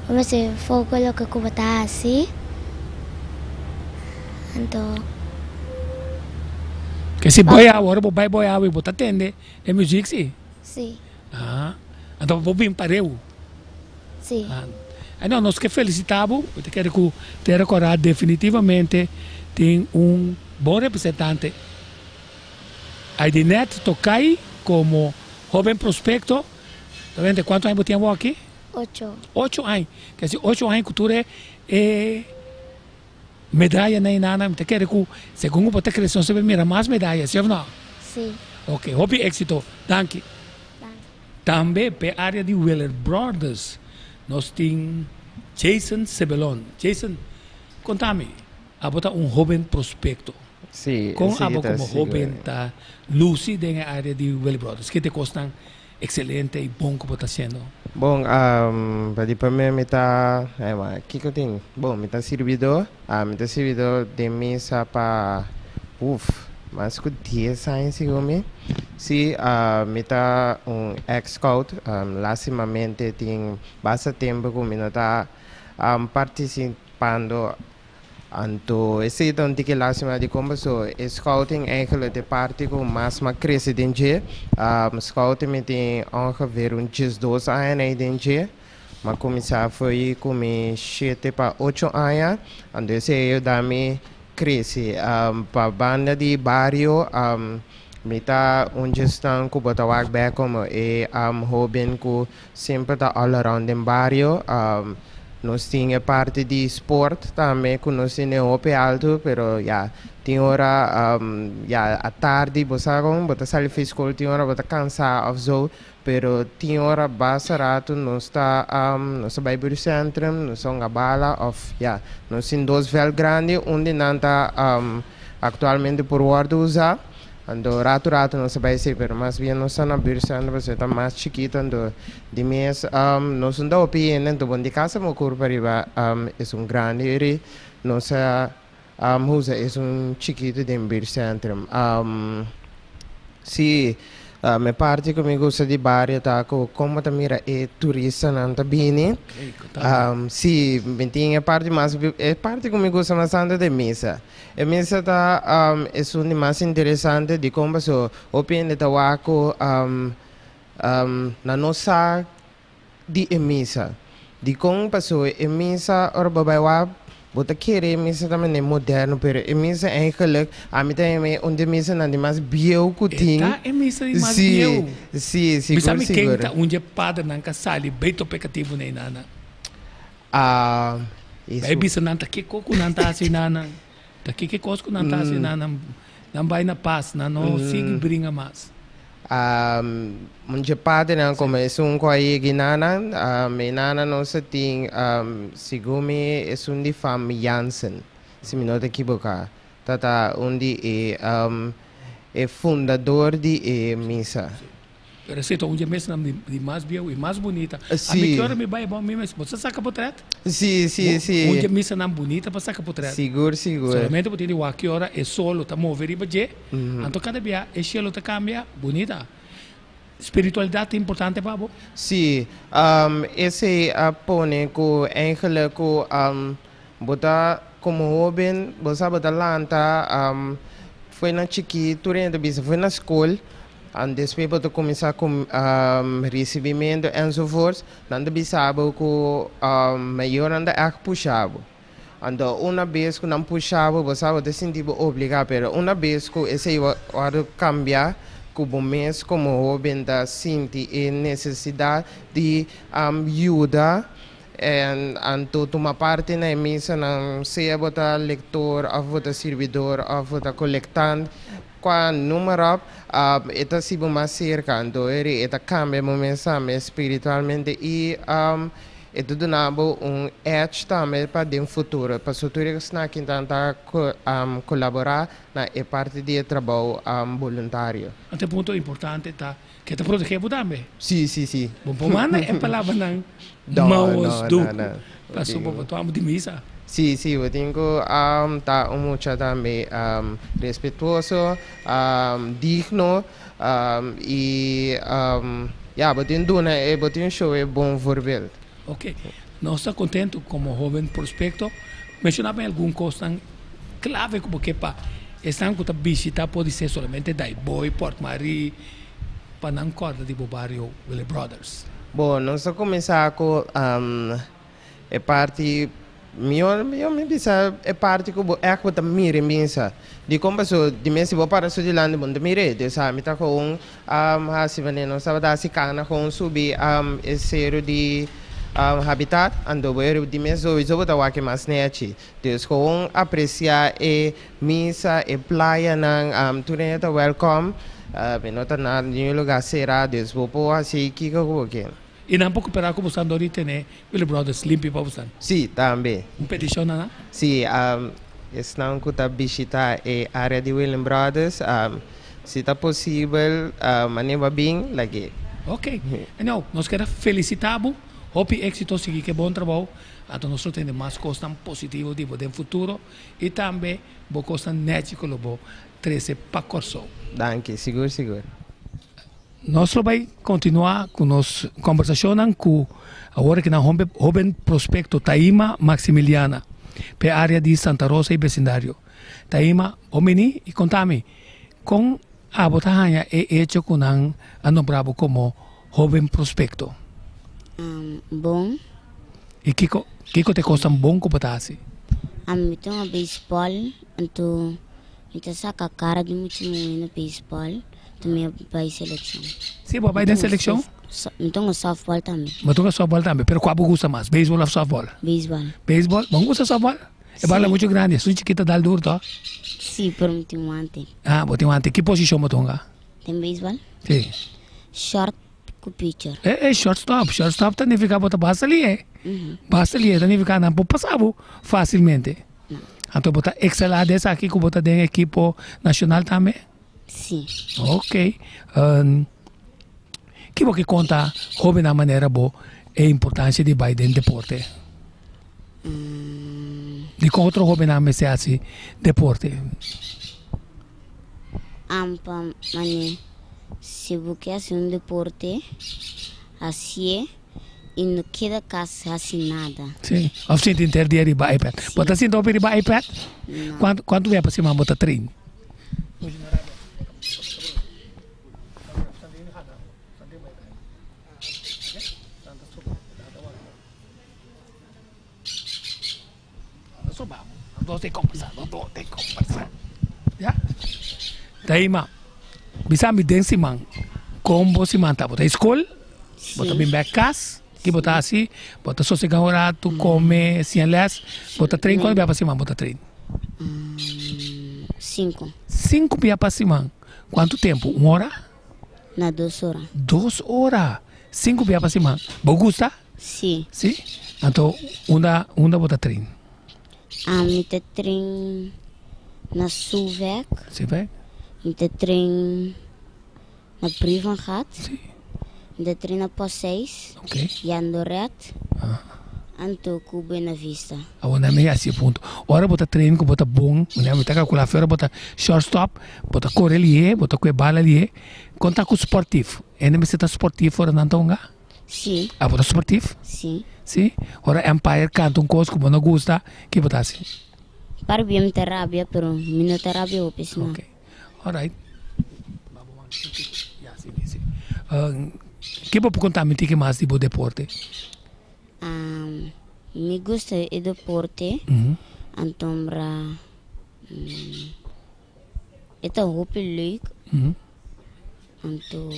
Bo mester foco loke ku bo ta hasi. Anto. Ke si boy awa, ora bo bai boy awa bo ta tende e muzik si? Si. Aha. Anto bo bin pareu? Si. Ah no, nos ke felisitá bo. Mi ta kere ku Tera Kòrá definitivamente tin un bon representante. Aidinet Tokai komo hoben prospekto. Ta wende kuantu aña bo tin awor aki? Ocho. Ocho aña. Ke si ocho aña ku tur e e medayanan i nana, mi ta kere ku segun ku bo ta krese nos ta bin mira mas medaya, si òf no? Si. Oke, hopi éksito. Danki. Danki. Tambe pa e area di Willer Brothers nos tin Jason Sebelon. Jason, konta mi, abo ta un hoben prospekto. Sí, Kon esei abo ta komo sigur. hoben ta lusi den e area di Willer Brothers? Ki ta e kosnan ekselente i bon ku bo ta hasiendo? Bon, pa di promé mi ta, ema, kiko tin? Bon, mi ta sirbidó, mi ta sirbidó den misa pa, uf, mas ku dies aña segun mi. Sí, mi ta un ex scout, lastimamente tin basta tempu ku mi no ta partisipando. Anto esei ta un tiki lastima di kon paso e scouting eigenlijk ta e parti ku mas m'a krese den dje. Scouting mi tin ongeveer un 12 aña nei den dje. M'a kuminsá fo'i ku mi 7 pa 8 aña. Anto esei a yuda mi krese. Pa banda di bario, mi ta un djesnan ku bo ta wak bèk komo e hoben ku semper ta all around den bario. Nos tin e parti di sport tambe ku nos tin hopi alto, pero ya, tin ora ya atardi, bo sa kon, bo ta sali for skol, tin ora bo ta kansá òf zo, pero tin ora basta ratu nos ta bai buurtcentrum, nos ta hunga bala òf ya, nos tin dos veld grandi, un di nan ta aktualmente por wòrdu usá. Anto ratu ratu nos ta bai esei, pero mas bien nos ta na buurtcentrum pasobra ta mas chikitu. Anto di mes nos no ta hopi hende, anto bon di kasa mo kur pariba esun grandi eri nos a usa esun chikitu den buurtcentrum. Sí, e parti ku mi gusta di bario ta ku kon ta mira e turistanan ta bini. Sí, mi tin e parti mas e parti ku mi gusta mas tantu di misa. E misa ta esun di mas interesante di kon paso hopi hende ta wak ku nan no sa di e misa. Di kon paso e misa, ora bo bai wak, bo ta kere e misa tambe moderno, pero e misa eigenlijk ami ta yama un di misanan di mas bieu ku tin. Ta e misa di mas bieu. Sí, sigur, Bisa mi ken sigur. ta un dje padernan ku a sali bai topa e katibunan nana. Ah, Bai isso. bisa nan ta kiko ku nan ta hasi nana. Ta kiko kos ku nan ta hasi nana. Nan bai na pas, nan no sigui bringa mas. Un dje padernan komo esun ku a yega nana, e nana nos tin, segun mi, esun di fam Jansen, si mi no ta ekivoká. Ta un di e fundador di e misa. Pero esei ta un dje misa di mas bieu i mas bunita. Sí. Ami ki ora mi bai, bon, mi mes, bo saka portrèt? Sí. Un dje misanan bunita pa saka portrèt. Sigur, sigur. Solamente bo tin di wak ki ora e solo ta move riba dje. Anto kada bia e shelu ta kambia, bunita. Spiritualidat ta importante pa bo? Sí, esei a pone ku eigenlijk ku bo ta komo hoben, bo sa bo ta lanta, for na chikitu, tur hende bisa for na skol, en despues bo ta kuminsá ku risibimentu enzovoorts, nan ta bisa bo ku mayornan ta echt pusha bo. Anto un bes ku nan pusha bo, bo sa bo ta sinti bo obligá, pero un bes ku esei wòrdu kambia, ku bo mes komo hoben ta sinti e nesesidat di yuda en anto tuma parti na misa nan, sea bo ta lektor òf bo ta sirbidor òf bo ta kolektant, kua noem op, e ta hasi bo mas serka, anto eri e ta kambia bo mes tambe spiritualmente i e ta duna bo un edge tambe pa den futuro. Pa futuro esaki ta kolaborá na e parti di trabou voluntario. Anto punto importante ta ku ta protegé bo tambe. Sí. Bon, por manda e palabranan No, maus no, du. no, no. Pa su bo amo di misa. Sí, bo tin ku ta un mucha tambe respetuoso, digno i ja, bo tin duna e bo tin show e bon voorbeeld. Ok. Nos ta kontentu komo hoben prospekto. Menshoná algun kos klave komo ku pa esnan ku ta bishitá por ser solamente Daaibooi, Port Marie, pa nan kòrda di bario Willy Brothers. Bon, nos a kuminsá ku e parti mihó mi bisa e parti ku bo echt bo ta mira misa. Di kon paso di mes si bo para su dilanti bo ta mira, dus ami ta gewoon hasi wanneer nos tabata hasi kana gewoon subi e seru di habitat, anto bo di mes sowieso bo ta wak mas nechi. Dus gewoon aprecia e misa, e playa nan, tur hende ta welcome. No ta na ningun lugar cera, dus bo por haci kico cu bo kier. Y nan por coopera cu boso dor di tene Willy Brothers limpi pa boso? Si, tambe. Un peticion na nan? Si, esnan cu ta bishita e area di William Brothers, si ta posibel, manera bin, lag'e. Ok. Anyhow, nos kier a felicita bo. Hopi exito, sigui cu e bon trabou. Anto nos lo tende mas cosnan positivo di bo den futuro y tambe bo cosnan nechi cu lo bo trece pa Corsou. Danki, sigur sigur. Nos lo bay continua cu nos conversacionnan cu awor aki nan hoben prospecto Taima Maximiliana p'e area di Santa Rosa y becindario. Taima, bon bini y conta mi con abo ta haña e hecho cu nan a nombra bo como hoben prospecto? Bon. Y kico kico ta e cosnan bon cu bo ta haci? Ami ta hunga baseball, anto mi ta saca cara di mucha muhe na baseball. Anto mi a bai seleccion. Si, bo a bai den seleccion? Mi ta hunga softball tambe. Bo ta hunga softball tambe, pero cua bo gusta mas, baseball of softball? Baseball. Baseball? Bo no gusta softball? E bala mucho grandi, esun chikito ta dal duro toh? Si, pero mi tin wante. Ah, bo tin wante. Ki posicion bo ta hunga? Den baseball? Si. Short ku pitcher. Eh, eh, shortstop. Shortstop ta nifica bo ta basta lihe. Basta lihe ta nifica nan por pasa bo facilmente. Anto bo ta excela den esaki ku bo ta den ekipo nacional tambe? Si. Ok. Ki bo ke konta hobennan manera bo e importancia di bai den deporte? Dikon otro hobennan mester hasi deporte? Ampa mane si bo ke hasi un deporte, hasié i no keda kas hasi nada. Si, of sinti henter dia riba iPad. Bo ta sinti hopi riba iPad? No. Kuantu kuantu bia pa siman bo ta train? Taima, bisa mi den siman, kon bo siman ta? Bo ta skol? Bo ta bin bek kas? Ki bo ta hasi? Bo ta sosega un ratu, kome, siña les? Bo ta train? Kuantu bia pa siman bo ta train? Sinku. Sinku bia pa siman. Kuantu tempu? Un ora? Na dos ora. Dos ora! Sinku bia pa siman. Bo gusta? Si. Si? Anto unda unda bo ta train? Mi ta train na Suvek. Suvek. Mi ta train na Brievengat. Si. Mi ta train na Post 6. Ok. Jandoret. Anto ku Buena Vista. Awor nan mi hasi e punto. Ora bo ta train ku bo ta bon, manera mi ta kalkula afe ora bo ta shortstop, bo ta kore lihé, bo ta kue bala lihé. Kon ta ku sportif? Hende mester ta sportif ora nan ta hunga? Si. Abo ta sportif? Si. Si? Ora umpire canta un cos cu bo no gusta, ki bo ta haci? Par bien mi ta rabia, pero mi no ta rabia hopi si no. Ok. Alright. Ki bo por conta mi tiki mas di bo deporte? Mi gusta e deporte, antombra e ta hopi leuk. Anto.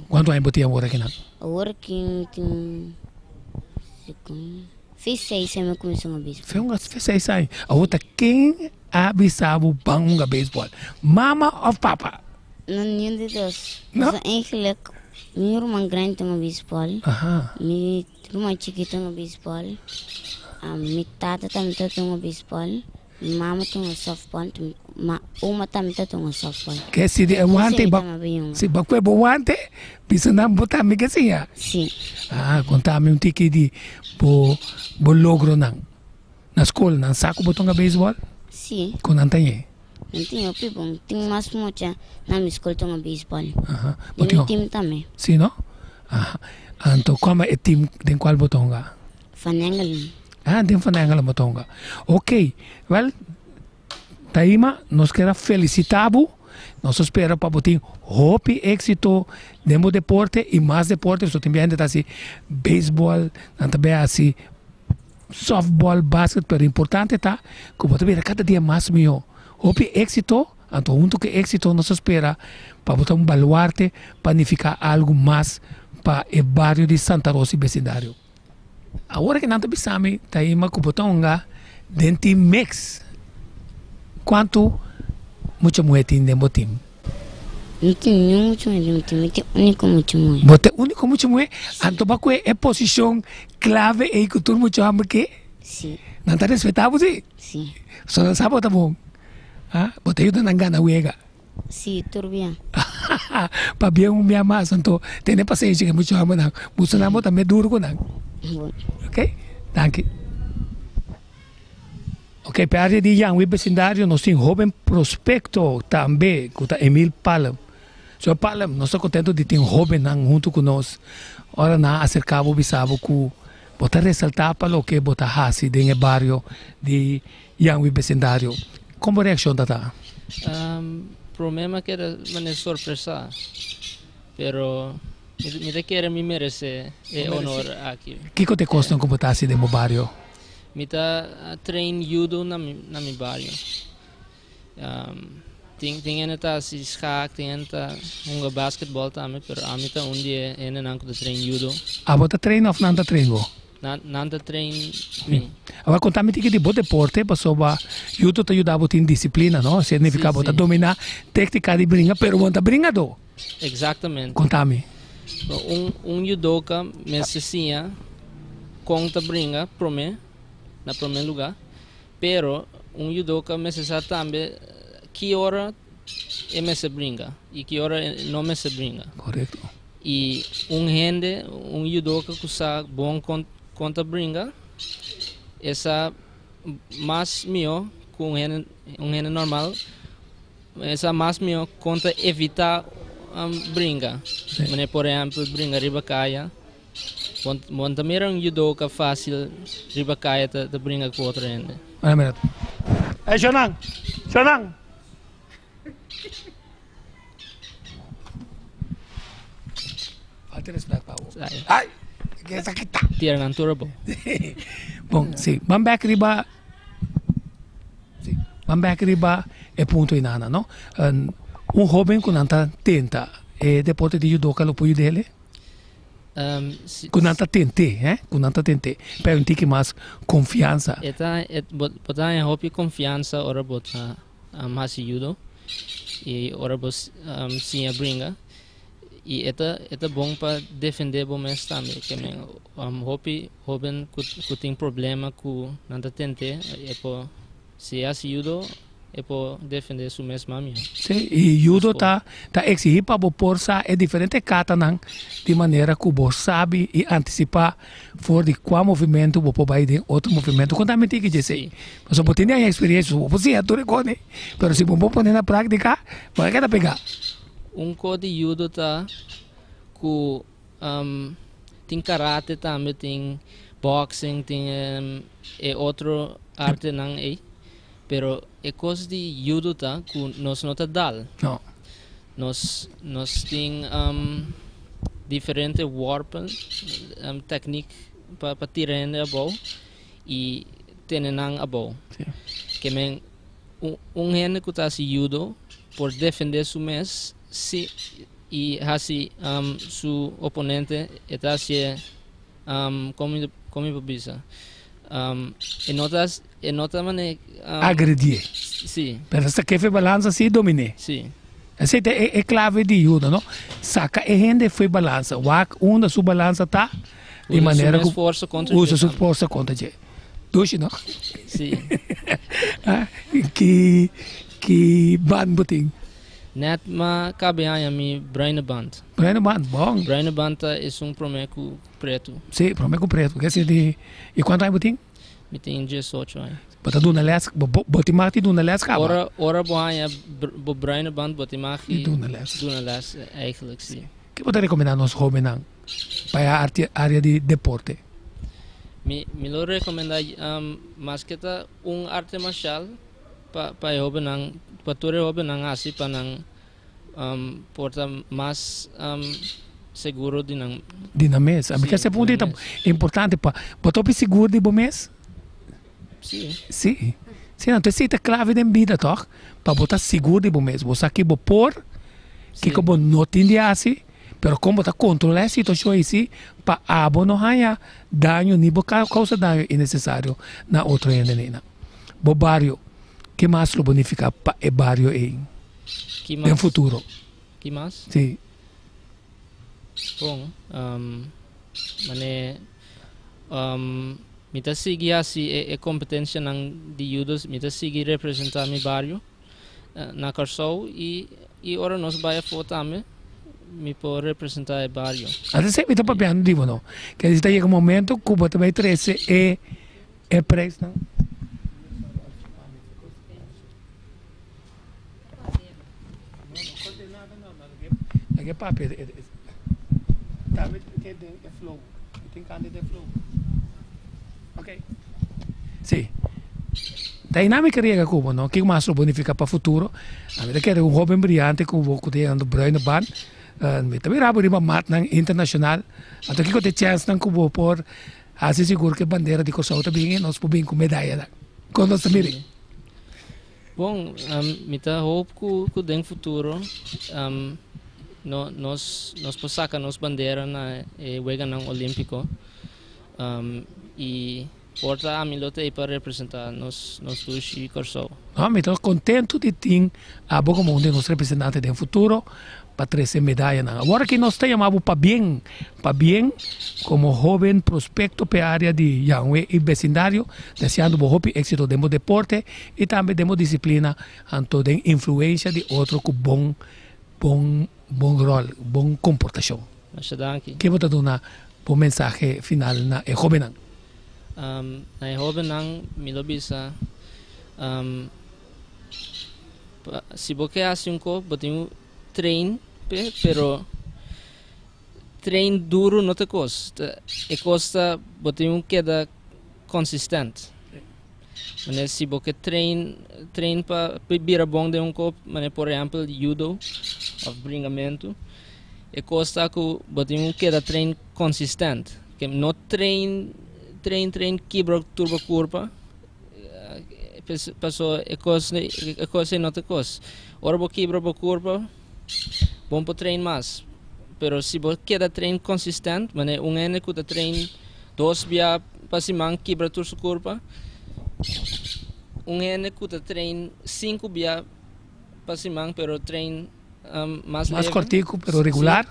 Cuanto aña bo tin awor aki nan? Awor aki mi tin fe seis aña mi a cuminsa hunga beisbol. Fe hunga fe seis aña. Awor ta ken a bisa bo ban hunga beisbol? Mama of papa? No, niun di dos. No? Pasobra eigenlijk mi ruman grandi ta hunga beisbol. Aha. Mi ruman chikito ta hunga beisbol. Mi tata tambe ta hunga beisbol. Mi mama ta hunga softball, ma oma tambe ta hunga softball. Ke si di e wante ba si ba kue bo wante bisa nan bo tambe ke siña. Si. Ah, konta mi un tiki di bo bo logronan na skol. Nan sa ku bo ta hunga beisbòl? Si. Kon nan ta ñe? Nan ta ñe hopi bon. Tin mas mucha na mi skol ta hunga beisbòl. Aha. Den mi tim tambe. Si no? Aha. Anto kua e tim den kual bo ta hunga? Van Engelen. Ah, den Van Engelen bo ta hunga. Ok, wel, Taima, nos kier a felicita bo. Nos ta spera pa bo tin hopi exito den bo deporte y mas deporte. Pasobra tin bia hende ta haci baseball, nan ta bia haci softball, basket, pero importante ta cu bo ta bira cada dia mas miho. Hopi exito, anto hunto cu e exito nos ta spera pa bo ta un baluarte pa nifica algo mas pa e bario di Santa Rosa y becindario. Awor ku nan ta bisa mi ta ima ku bo ta hunga den team mix. Kuantu mucha muhé tin den bo team? No tin niun mucha muhé den mi team, mi ta e úniko mucha muhé. Bo ta e úniko mucha muhé? Anto bo a kohe e posishon klave ei ku tur mucha hòmber ke? Si. Nan ta respetá bo si? Si. So nan sa bo ta bon? Ha? Bo ta yuda nan gana wega? Si, tur bien. Pabia un bia mas, anto tene pasenshi ku e mucha hòmbernan. Buska nan bo ta mes duru ku nan. Bon. Ok, danki. Ok, pa e área di Yanwi besindario nos tin hóben prospekto tambe ku ta Emil Palm. Señor Palm, nos ta kontento di tin hóbennan huntu ku nos. Ora nan a aserká bo bisa bo ku bo ta resaltá pa loke bo ta hasi den e bario di Yanwi besindario. Kon bo reakshon ta ta? Promé mi a keda manera sorpresá, pero mi ta kere mi meresé e honor aki. Kiko ta e kosnan ku bo ta hasi den bo bario? Mi ta train judo na mi na mi bario. Tin tin hende ta hasi schaak, tin hende ta hunga basketball tambe, pero ami ta un di e hendenan ku ta train judo. Abo ta train òf nan ta train bo? Nan nan ta train mi. Awor konta mi tiki di bo deporte pasobra judo ta yuda bo tin disiplina no? Significa bo ta domina teknika di bringa pero bo no ta bringado. Exactamente. Konta mi. Un un judoka mester siña kon ta bringa prome na prome luga pero un judoka mester sa tambe ki ora e mester bringa y ki ora e no mester bringa. Korekto. Y un hende, un judoka ku sa bon kon kon ta bringa, e sa mas mihó ku un hende un hende normal, e sa mas mihó kon ta evitá bringa. Manera por ehèmpel bringa riba kaya, bo bo no ta mira un judoka fásil riba kaya ta ta bringa ku otro hende. Ey Shonan! Shonan! Falta respet pa bo. Ai, que esa kita. Tira nan tur bo. Bon, si, ban bek riba si, ban bek riba e punto inana, no? Un hoben ku nan ta tenta e deporte di judoka lo por yud'e? Ku nan ta tent'é, eh, ku nan ta tent'é, pa un tiki mas konfiansa. E ta, e, bo, bo ta haña hopi konfiansa ora bo ta hasi judo y ora bo siña bringa y e ta e ta bon pa defende bo mes tambe ke men hopi hoben ku ku tin problema ku nan ta tente e por si e hasi judo e por defende su mes mas miho. Sí, y judo ta ta exigi pa bo por sa e diferente katanan di manera ku bo sabi y anticipa For di kua movimentu bo por bai den otro movimentu? Konta mi tiki djesei. Pasobra bo tene aña eksperiencia, bo por siña tur e kos, pero si bo no pone na práktika, bo a keda pegá. Un kos di judo ta ku tin karate tambe, tin boxing, tin e otro artenan ei, pero e kos di judo ta ku nos no ta dal. No. Nos nos tin diferente worpen, teknik pa pa tira hende abou i tene nan abou. Ke men un un hende ku ta hasi judo por defende su mes si i hasi su oponente e ta hasié komo komo mi por bisa e no ta E no ta mane. Agredié. Sí. Pero sa kefe balansa sí dominé. Sí. Esei ta e clave di judo, no? Saca e hende fo'i balansa. Wak unda su balansa ta, di manera ku. Usa su mes forsa kontra dje. Usa su forsa kontra dje. Dushi, no? Sí. Ki ki band bo tin? Net m'a kabe haña mi bruine band. Bruine band, bon. Bruine band ta esun promé ku pretu. Sí, promé ku pretu. Kese di, i kuantu aña bo tin? Mi tin diesocho aña. Bo ta duna les, bo, bo tin mag di duna les kaba? Ora, ora bo haña bo bruine band bo tin mag di duna les. Duna les, eigenlijk si. Ke bo ta rekomendá nos hóbennan pa e arte, área di deporte? Mi, mi lo rekomendá maske ta un arte marshal pa, pa e hóbennan, pa tur e hóbennan hasi pa nan por ta mas seguro di nan. Di nan mes. Ami ke punto ta importante pa bo ta hopi sigur di bo mes. Si. Si. Si, anto esei ta clave den bida toch? Pa bo ta sigur di bo mes. Bo sa ki bo por, kiko bo no tin di hasi. Pero kon bo ta kontrolá e situashon ei si pa abo no haña daño ni bo kousa daño innesesario na otro hendenan. Bo bario, ke mas lo bo nifiká pa e bario ei den futuro? Ki mas? Si. Bon, mane mi ta sigui hasi e kompetensianan di yudo, mi ta sigui representá mi bario na Kòrsou i i ora nos bai afó tambe mi por representá e bario. Ata esei mi ta papiando di bo no. Ke si ta yega un momento ku bo ta bai trese e e prijsnan. Laga e papia tambe ke den e flow. Mi tin kante den flow. Ok. Si. Dinámica riega ku bo no. Kiko mas lo bonifica pa futuro? A mi ta kere un hoben brillante ku bo ku ta yegando bruine baan. Mi ta mira bo riba matnan internacional. Anto kiko ta e chènsnan ku bo por hasi sigur ku e bandera di Kòrsou ta bin i nos por bin ku medayanan. Kon nos ta mira? Bon, mi ta hoop ku ku den futuro no nos nos por saka nos bandera na e Weganan Olímpiko i por ta ami lo ta ei pa representá nos nos dushi Kòrsou. No, mi ta kontentu di tin abo komo un di nos representante den futuro pa trese medayanan. Awor aki nos ta yama bo pabien, pabien komo hoben prospekto p'e area di Janwe i besindario, deseando bo hopi éksito den bo deporte i tambe den bo disiplina anto den influensia di otro ku bon bon bon ròl, bon komportashon. Masha danki. Ke bo ta duna bo mensahe final na e hobennan? Na e hobennan mi lo bisa, Si bo ke hasi un kos bo tin train p'e pero train duru no ta kos e kos ta bo tin ku keda konsistent manera si bo ke train train pa bira bon den un kos manera por ehèmpel judo òf bringamentu e kos ta ku bo tin ku keda train konsistent no train train train kibra tur bo kurpa. Paso e kos e kos ei no ta kos. Ora bo kibra bo kurpa, bo no por train mas. Pero si bo keda train konsistent, manera un hende ku ta train dos bia pa siman kibra tur su kurpa, un hende ku ta train sinku bia pa siman pero train mas leve. Mas kòrtiku pero regular.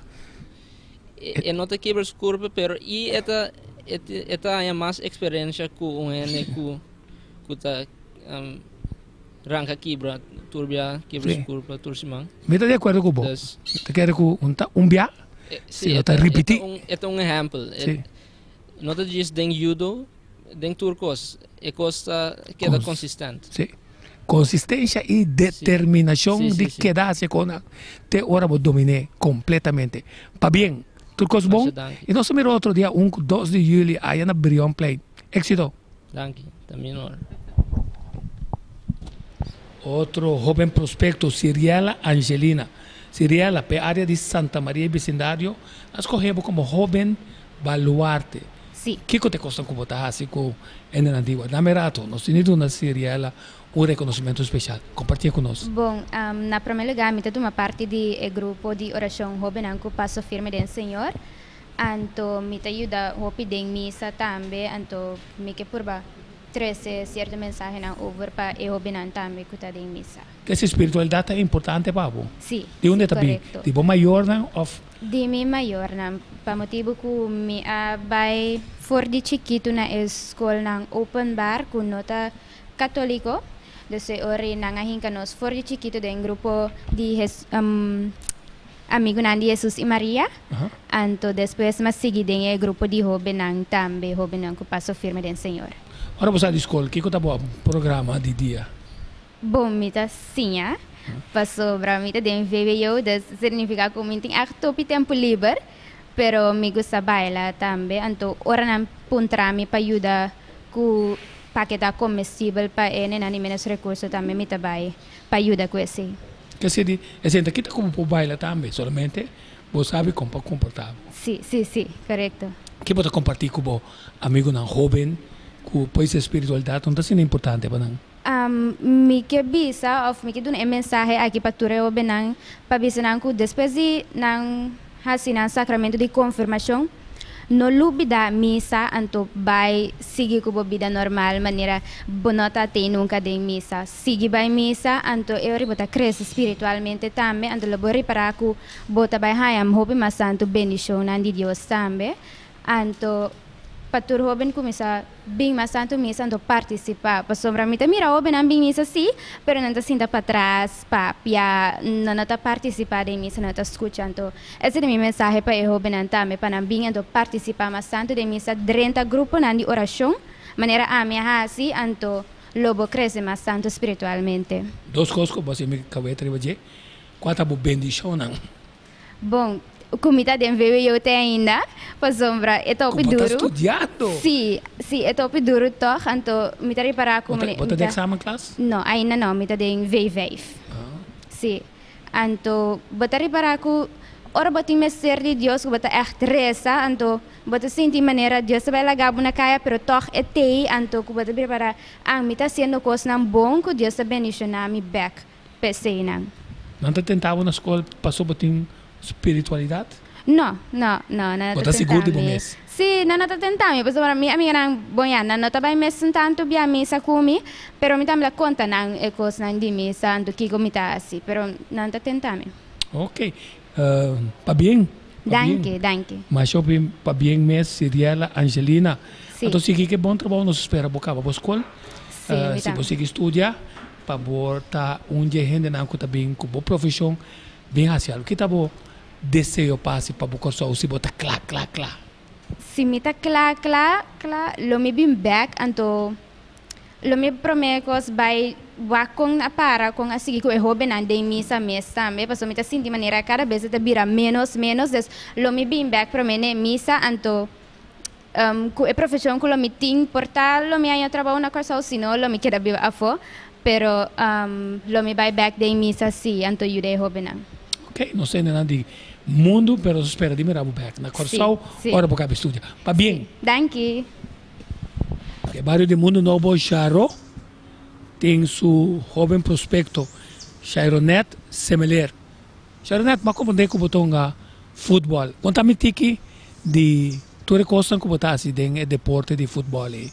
E no ta kibra su kurpa pero i e ta e ta haña mas eksperensia ku un hende ku ku ta ranka kibra tur bia kibra su kurpa tur siman. Mi ta di akuerdo ku bo. Mi ta kere ku un ta un bia si no ta ripití. E ta un ehèmpel. No ta djis den judo, den tur kos. E kos ta keda konsistent. Sí. Konsistensia i determinashon di keda hasi e kosnan te ora bo dominé kompletamente. Pabien! Tur kos bon i nos ta mira otro dia un ku dos di juli aya na Brionplein. Éksito! Danki, ta mi honor. Otro hoben prospekto, Siriela Angelina. Siriela, p'e área di Santa Maria i bisindario, a skohe bo komo hoben baluarte. Sí. Kiko ta e kosnan ku bo ta hasi ku hendenan di Dame rato, nos tin di duna Siriela un rekonosimentu spesial. Kompartié ku nos. Bon, na promé lugá mi ta tuma parti di e grupo di orashon Hóbennan ku Paso Firme den Señor. Anto mi ta yuda hopi den misa tambe, anto mi ke purba trese sierto mensahenan over pa e hóbennan tambe ku ta den misa. Kese spiritualidat ta importante pa bo? Sí, Di unda ta bin? korekto. Di bo mayornan òf? Di mi mayornan, pa motibu ku mi a bai for di chikitu na e skolnan openbaar ku no ta katoliko, dus e ora ei nan a hinka nos for di chikitu den grupo di Amigunan di Hesus i Maria, anto despues m'a sigui den e grupo di hóbennan tambe, hóbennan ku paso firme den Señor. Ora bo sa di skol, kiko ta bo programa di dia? Bon, mi ta siña, pasobra mi ta den vwo, dus significa ku mi tin ègt topi tempu liber, pero mi gusta baila tambe, anto ora nan puntra mi pa yuda ku paketá komestibel pa e nenan di menos rekurso tambe mi ta bai pa yuda ku esei. Kese di esei ta kita ku bo por baila tambe, solamente bo sabi kon pa komportá bo. Sí, sí, sí, korekto. Ke bo ta kompartí ku bo amigunan hóben ku pues e spiritualidat no ta asina importante pa nan? Mi ke bisa òf mi ke duna e mensahe aki pa tur e hóbennan pa bisa nan ku despues di nan. hasi nan sacramento di confirmacion, no lubida misa anto bai sigui cu bo bida normal manera bo no ta tey nunca den misa. Sigui bai misa anto e ora bo ta crece spiritualmente tambe anto lo bo ripara cu bo ta bai haya hopi mas tanto bendicionnan di Dios tambe. Anto pa tur hoben cuminsa bin mas tanto misa anto participa pasobra mi ta mira hobennan bin misa si pero nan ta sinta patras papia nan no ta participa den misa nan no ta scucha anto esei ta mi mensahe pa e hobennan tambe pa nan bin anto participa mas tanto den misa drenta gruponan di oracion manera ami a haci anto lo bo crece mas tanto spiritualmente. Dos cos cu bo a haci mi cabeta riba dje, cua ta bo bendicionnan? Bon, ku mi ta den vwo te ainda, pasobra e ta hopi Ku bo ta duru. studiando? Sí, sí, e ta hopi duru tòg, anto mi ta ripará ku Bo ta, mi bo ta den ta. examenklas? No, ainda no, mi ta den V5. Sí, anto bo ta ripará ku ora bo tin mester di Dios, ku bo ta ègt resa, anto bo ta sinti manera Dios ta bai laga bo na kaya, pero tòg e t'ei, anto ku bo ta ripará, ah, mi ta hasiendo kosnan bon ku Dios ta bendishoná mi bèk. P'eseinan. Nan ta tenta bo na skol paso bo tin spiritualidat? No, no, no, nan no Bo ta ta sigur tenta di bo mi. mes? Sí, nan no ta tenta mi, pasobra mi amiganan, bon ya, nan no ta bai mes tantu bia misa ku mi, pero mi tambe ta konta nan e kosnan di misa, anto kiko mi ta hasi, pero nan ta tenta mi. Ok, pabien, pabien. Danki, danki. Masha hopi pabien mes, Siriela, Angelina. Sí. Anto sigui ke bon trabou, nos spera bo kaba bo skol. Sí, mi Si bo tambe. sigui studia, Pa bo ta un dje hendenan ku ta bin ku bo profeshon bin hasi algu. Ki ta bo deseo pa hasi pa bo Kòrsou si bo ta kla kla kla? Si mi ta kla kla kla lo mi bin bèk anto lo mi promé kos bai wak kon a para kon a sigui ku e hóbennan den misa mes tambe pasobra mi ta sinti manera kada bes e ta bira ménos ménos des lo mi bin bèk promé n'e misa anto Ku e profeshon ku lo mi tin por ta lo mi haña trabou na Kòrsou, si no lo mi keda biba afó, pero lo mi bai bèk den misa sí, anto yuda e hóbennan. Ok, nos hendenan di mundu, pero nos spera di mira bo bèk na Kòrsou ora bo kaba studia. Pabien! Danki! E bario di Mundu Nobo Sharo tin su hóben prospekto Shaironet Semeler. Shaironet, bo a komprendé ku bo ta hunga futbòl. Konta mi tiki di tur e kosnan ku bo ta hasi den e deporte di futbòl ei.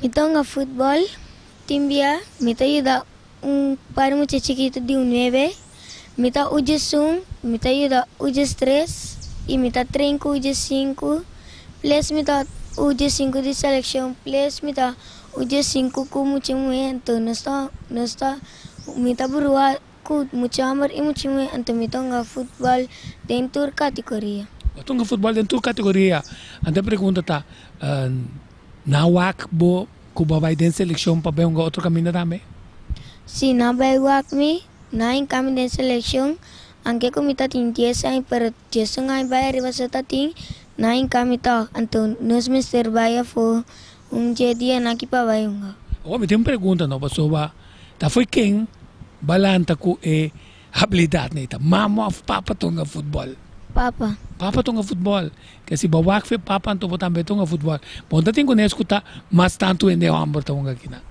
Mi ta hunga futbòl tin bia, mi ta yuda un par mucha chikitu di un nuebe, mi ta ujes un, mi ta yuda ujes tres i mi ta train ku ujes sinku, ples mi ta ujes sinku di selekshon, ples mi ta ujes sinku ku mucha muhé, anto nos ta nos ta mi ta brua Ku mucha hòmber i mucha muhé anto mi ta hunga futbòl den tur kategoria. Bo ta hunga futbòl den tur kategoria. Anto e pregunta ta, Na wak bo ku bo a bai den selekshon pa bai hunga otro kaminda tambe? Si, na bai wak mi, na hinka mi den selekshon, anke ku mi ta tin dies aña pero diesun aña bai ariba so ta tin, na hinka mi tòg. Anto nos mester bai afó un dje dianan aki pa bai hunga. Awor mi tin un pregunta no, pasobra Ta fo'i ken ba lanta ku e habilidat nei? Ta mama òf papa ta hunga futbòl? Papa. Papa ta hunga futbòl. Ke si bo wak fe papa anto bo tambe ta hunga futbòl. Bo no ta tin kuné eskuta mas tantu hende hòmber ta hunga akinan?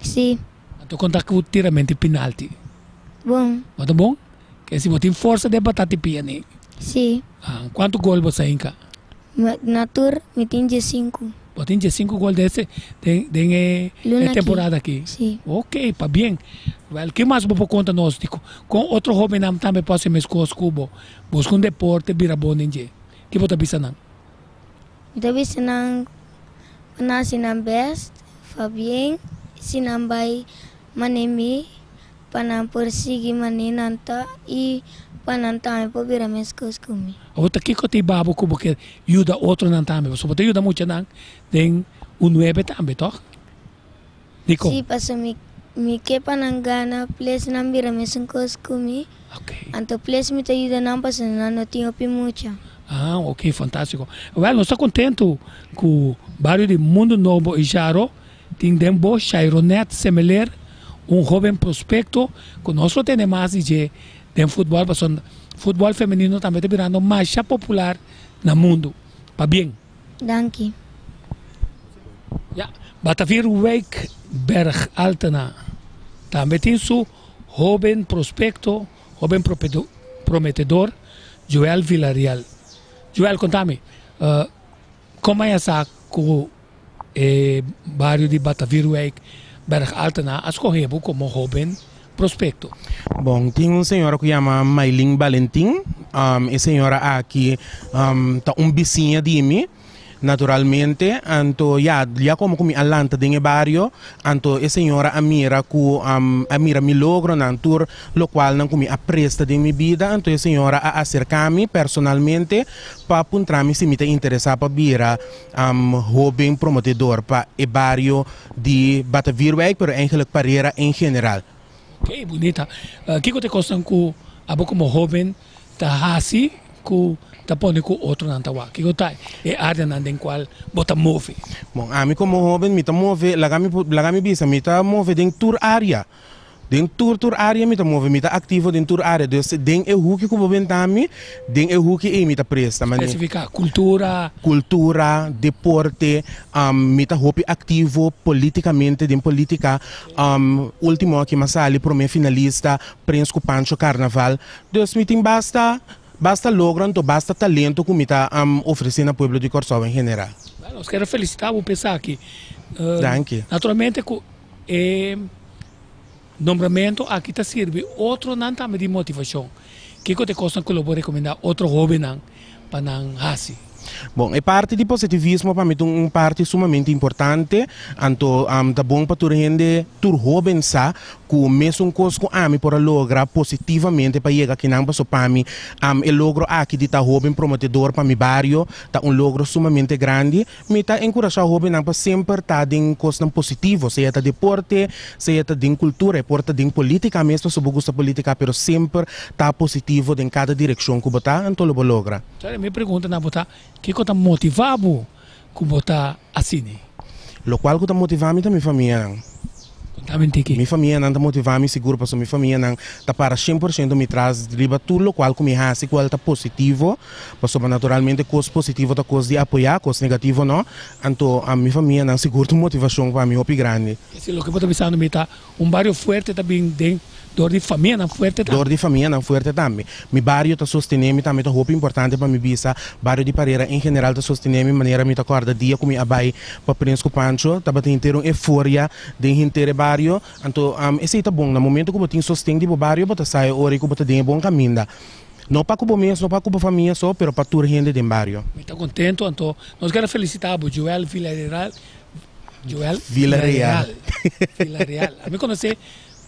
Si. Anto kon ta ku tiramenti pinalti? Bon. Bo ta bon? Ke si bo tin forsa den batati pia nei? Si. Kuantu gol bo sa hinka? Na tur mi tin diesinku. Bo tin diesinku gol den ese den den e Luna aki. temporada aki? Si. Ok, pabien. Wel, ke mas bo por konta nos di kon otro hobennan tambe por hasi meskos ku bo? Buska un deporte bira bon den dje. Ke bo ta bisa nan? Mi ta bisa nan pa nan hasi nan best, fabien, si nan bai mane mi, Pa nan por sigui manera nan ta i pa nan tambe por bira meskos ku mi. Awor ta kiko ta hiba bo ku bo ke yuda otronan tambe? Pasobra bo ta yuda muchanan den un nuebe tambe, tòg? Dikon? Sí, pasobra mi mi ke pa nan gana ples nan bira mesun kos ku mi. Anto ples mi ta yuda nan pasobra nan no tin hopi mucha. Ah, ok, fantástiko. Wèl, nos ta kontentu ku bario di Mundu Nobo i Jaro Tin den bo Shaironet Semeler, un hoben prospecto cu nos lo tene mas di dje den futbol pasobra futbol femenino tambe ta birando masha popular na mundo. Pabien! Danki. Ya, Batavierwijk Berg Altena tambe tin su hoben prospecto, hoben prometedor, Joel Villarreal. Joel, konta mi, kon a sa ku e bario di Batavierwijk, Berg Altena, a skohe bo komo hóben prospekto? Bon, tin un señora ku yama Maylin Valentin. E señora aki ta un bisiña di mi, naturalmente. Anto ya, ya komo ku mi a lanta den e bario, anto e señora a mira ku a mira mi logronan, tur lokualnan ku mi a presta den mi bida, anto e señora a aserká mi personalmente pa puntra mi si mi ta interesá pa bira hóben promotedor pa e bario di Batavierwijk, pero eigenlijk Parera en general. Ok, bunita. Kiko ta e kosnan ku abo komo hóben ta hasi ku ta pone ku otronan ta wak? Kiko ta e áreanan den kual bo ta move? Bon, ami komo hóben mi ta move, laga mi laga mi bisa, mi ta move den tur área. Den tur tur área mi ta move, mi ta aktivo den tur área. Dus den e huki ku bo benta mi, den e huki ei mi ta presta. Mane. Spesifiká, kultura. Kultura, deporte, mi ta hopi aktivo polítikamente den polítika. Último aki mi a sali promé finalista Prins ku Pancho Karnaval. Dus mi tin basta basta logro anto basta talento ku mi ta ofresé na pueblo di Kòrsou en general. Bueno, nos kere felisitá bo pa esaki. Danki. Naturalmente ku e nombramentu aki ta sirbi otronan tambe di motivashon. Kiko ta e kosnan ku lo bo rekomendá otro hóbennan pa nan hasi? Bon, e parti di positivismo pa mi ta un parti sumamente importante, anto ta bon pa tur hende, tur hóben sa ku mesun kos ku ami por a logra positivamente pa yega akinan, paso pa mi e logro aki di ta hóben promotedor pa mi bario ta un logro sumamente grandi. Mi ta enkurashá hóbennan pa semper ta den kosnan positivo, sea ta deporte, sea ta den kultura, e por ta den polítika mes pasobra bo gusta polítika, pero semper ta positivo den kada direkshon ku bo ta, anto lo bo logra. Entonces mi pregunta na bo ta, kiko ta motivá bo ku bo ta asina? Lokual ku ta motivá mi ta mi famianan. Kontami un tiki. Mi famianan ta motivá mi sigur pasobra mi famianan ta para shen por shento mi tras riba tur lokual ku mi hasi kual ta positivo. Pasobra naturalmente kos positivo ta kos di apoyá, kos negativo no. Anto mi famianan sigur ta un motivashon pa mi hopi grandi. Esei loke bo ta bisando mi ta un bario fuerte ta bin den dor di famianan fuerte tambe. Dor di famianan fuerte tambe. Mi bario ta sostené mi tambe ta hopi importante pa mi bisa. Bario di Parera en general ta sostené mi manera mi ta kòrda dia ku mi a bai pa Prins ku Pancho tabatin henter un euforia den henter e bario. Anto esei ta bon na momento ku bo tin sosten di bo bario bo ta sa e ora ei ku bo ta den e bon kaminda. No pa ku bo mes, no pa ku bo famia so, pero pa tur hende den bario. Mi ta contento, anto nos kere felicita bo Joel Villareal, Joel Villareal. Villareal. Ami conoce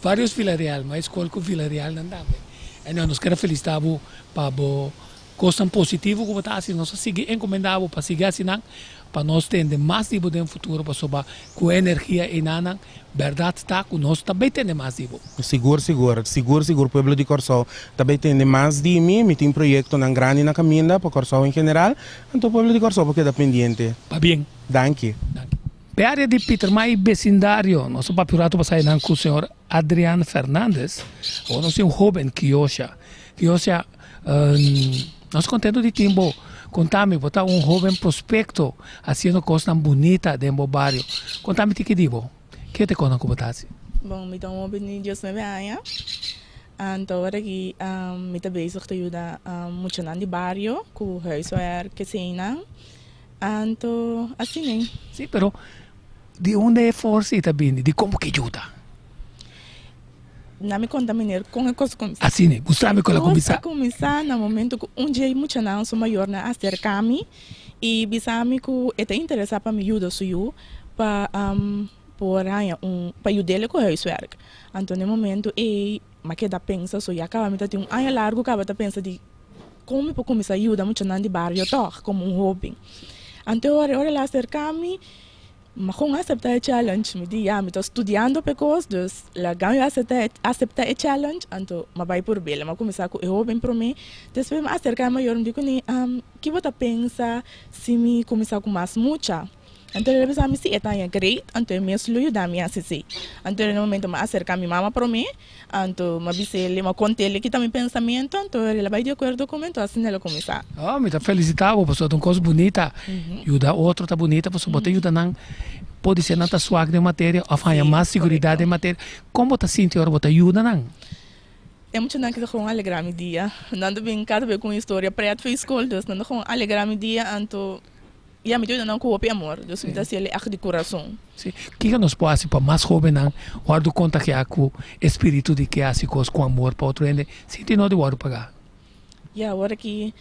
varios Villareal, ma e scol cu Villareal nan tambe. Anyway, nos kere felicita bo pa bo cosnan positivo cu bo ta haci. Nos a sigui encomenda bo pa sigui haci nan, pa nos tende mas di bo den futuro, pasobra cu e energia einanan, Bèrdat ta ku nos ta bay tende mas di bo. Sigur sigur, sigur sigur pueblo di Kòrsou ta bay tende mas di mi, mi tin proyektonan grandi na kaminda pa Kòrsou en general, anto pueblo di Kòrsou por keda pendiente. Pabien. Danki. Danki. P'e área di Pietermaai i besindario, nos a papia un ratu pasá einan ku señor Adrian Fernandez, awor nos tin un hóben Kiyosha. Kiyosha, nos kontento di tin bo. Konta mi, bo ta un hóben prospekto hasiendo kosnan bunita den bo bario. Konta mi tiki di bo. Ke ta e kosnan ku bo ta hasi? Bon, mi ta un hóben di diesnuebe aña. Anto awor aki mi ta bezig ta yuda muchanan di bario ku huiswerk, eseinan. Anto asina. Sí, pero di unda e forsa ei ta bini? Di kon bo ke yuda? Na mi konta meneer kon e kos a kuminsá. Asina, mustra mi kon a kuminsá. E kos a kuminsá na momento ku un dje muchanan su mayornan a aserká mi i bisa mi ku e ta interesá pa mi yuda su yu pa por haña un pa yud'el ku huiswerk. Anto na e momento ei mi a keda pensa so ya kaba mi ta tin un aña largu kaba ta pensa di kon mi por kuminsá yuda muchanan di bario tòg komo un hóben. Anto ora el a aserká mi. Mi kon asepta e challenge? Mi di, ya, mi ta studiando p'e kos, dus laga mi asepta asepta e challenge. Anto mi a bai purb'el. Mi a kuminsá ku e hóben promé. Despues mi a aserká e mayor, mi di kuné, Ki bo ta pensa si mi kuminsá ku mas mucha? Anto el a bisa mi, si, e ta haña great, anto e mes lo yuda mi hasi esei. Anto den e momento mi a aserká mi mama promé. Anto mi a bis'el, mi a kont'el ki ta mi pensamentu, anto el a bai di akuerdo ku mi, anto asina el a kuminsá. Oh, mi ta felisitá bo pasobra ta un kos bunita. Yuda otro ta bunita pasobra bo ta yuda nan, podisé nan ta swak den materia òf haña mas siguridat den materia. Kon bo ta sinti ora bo ta yuda nan? E muchanan ki ta gewoon alegrá mi dia. Nan ta bin kada bes ku un historia pret for skol, dus nan ta gewoon alegrá mi dia, anto ya mi ta yuda nan ku hopi amor, dus mi ta hasi el ègt di kurason. Sí. Kiko nos por hasi pa mas hóbennan wòrdu kontagiá ku e spiritu di ke hasi kos ku amor pa otro hende sin tin no di wòrdu pagá? Ya, awor aki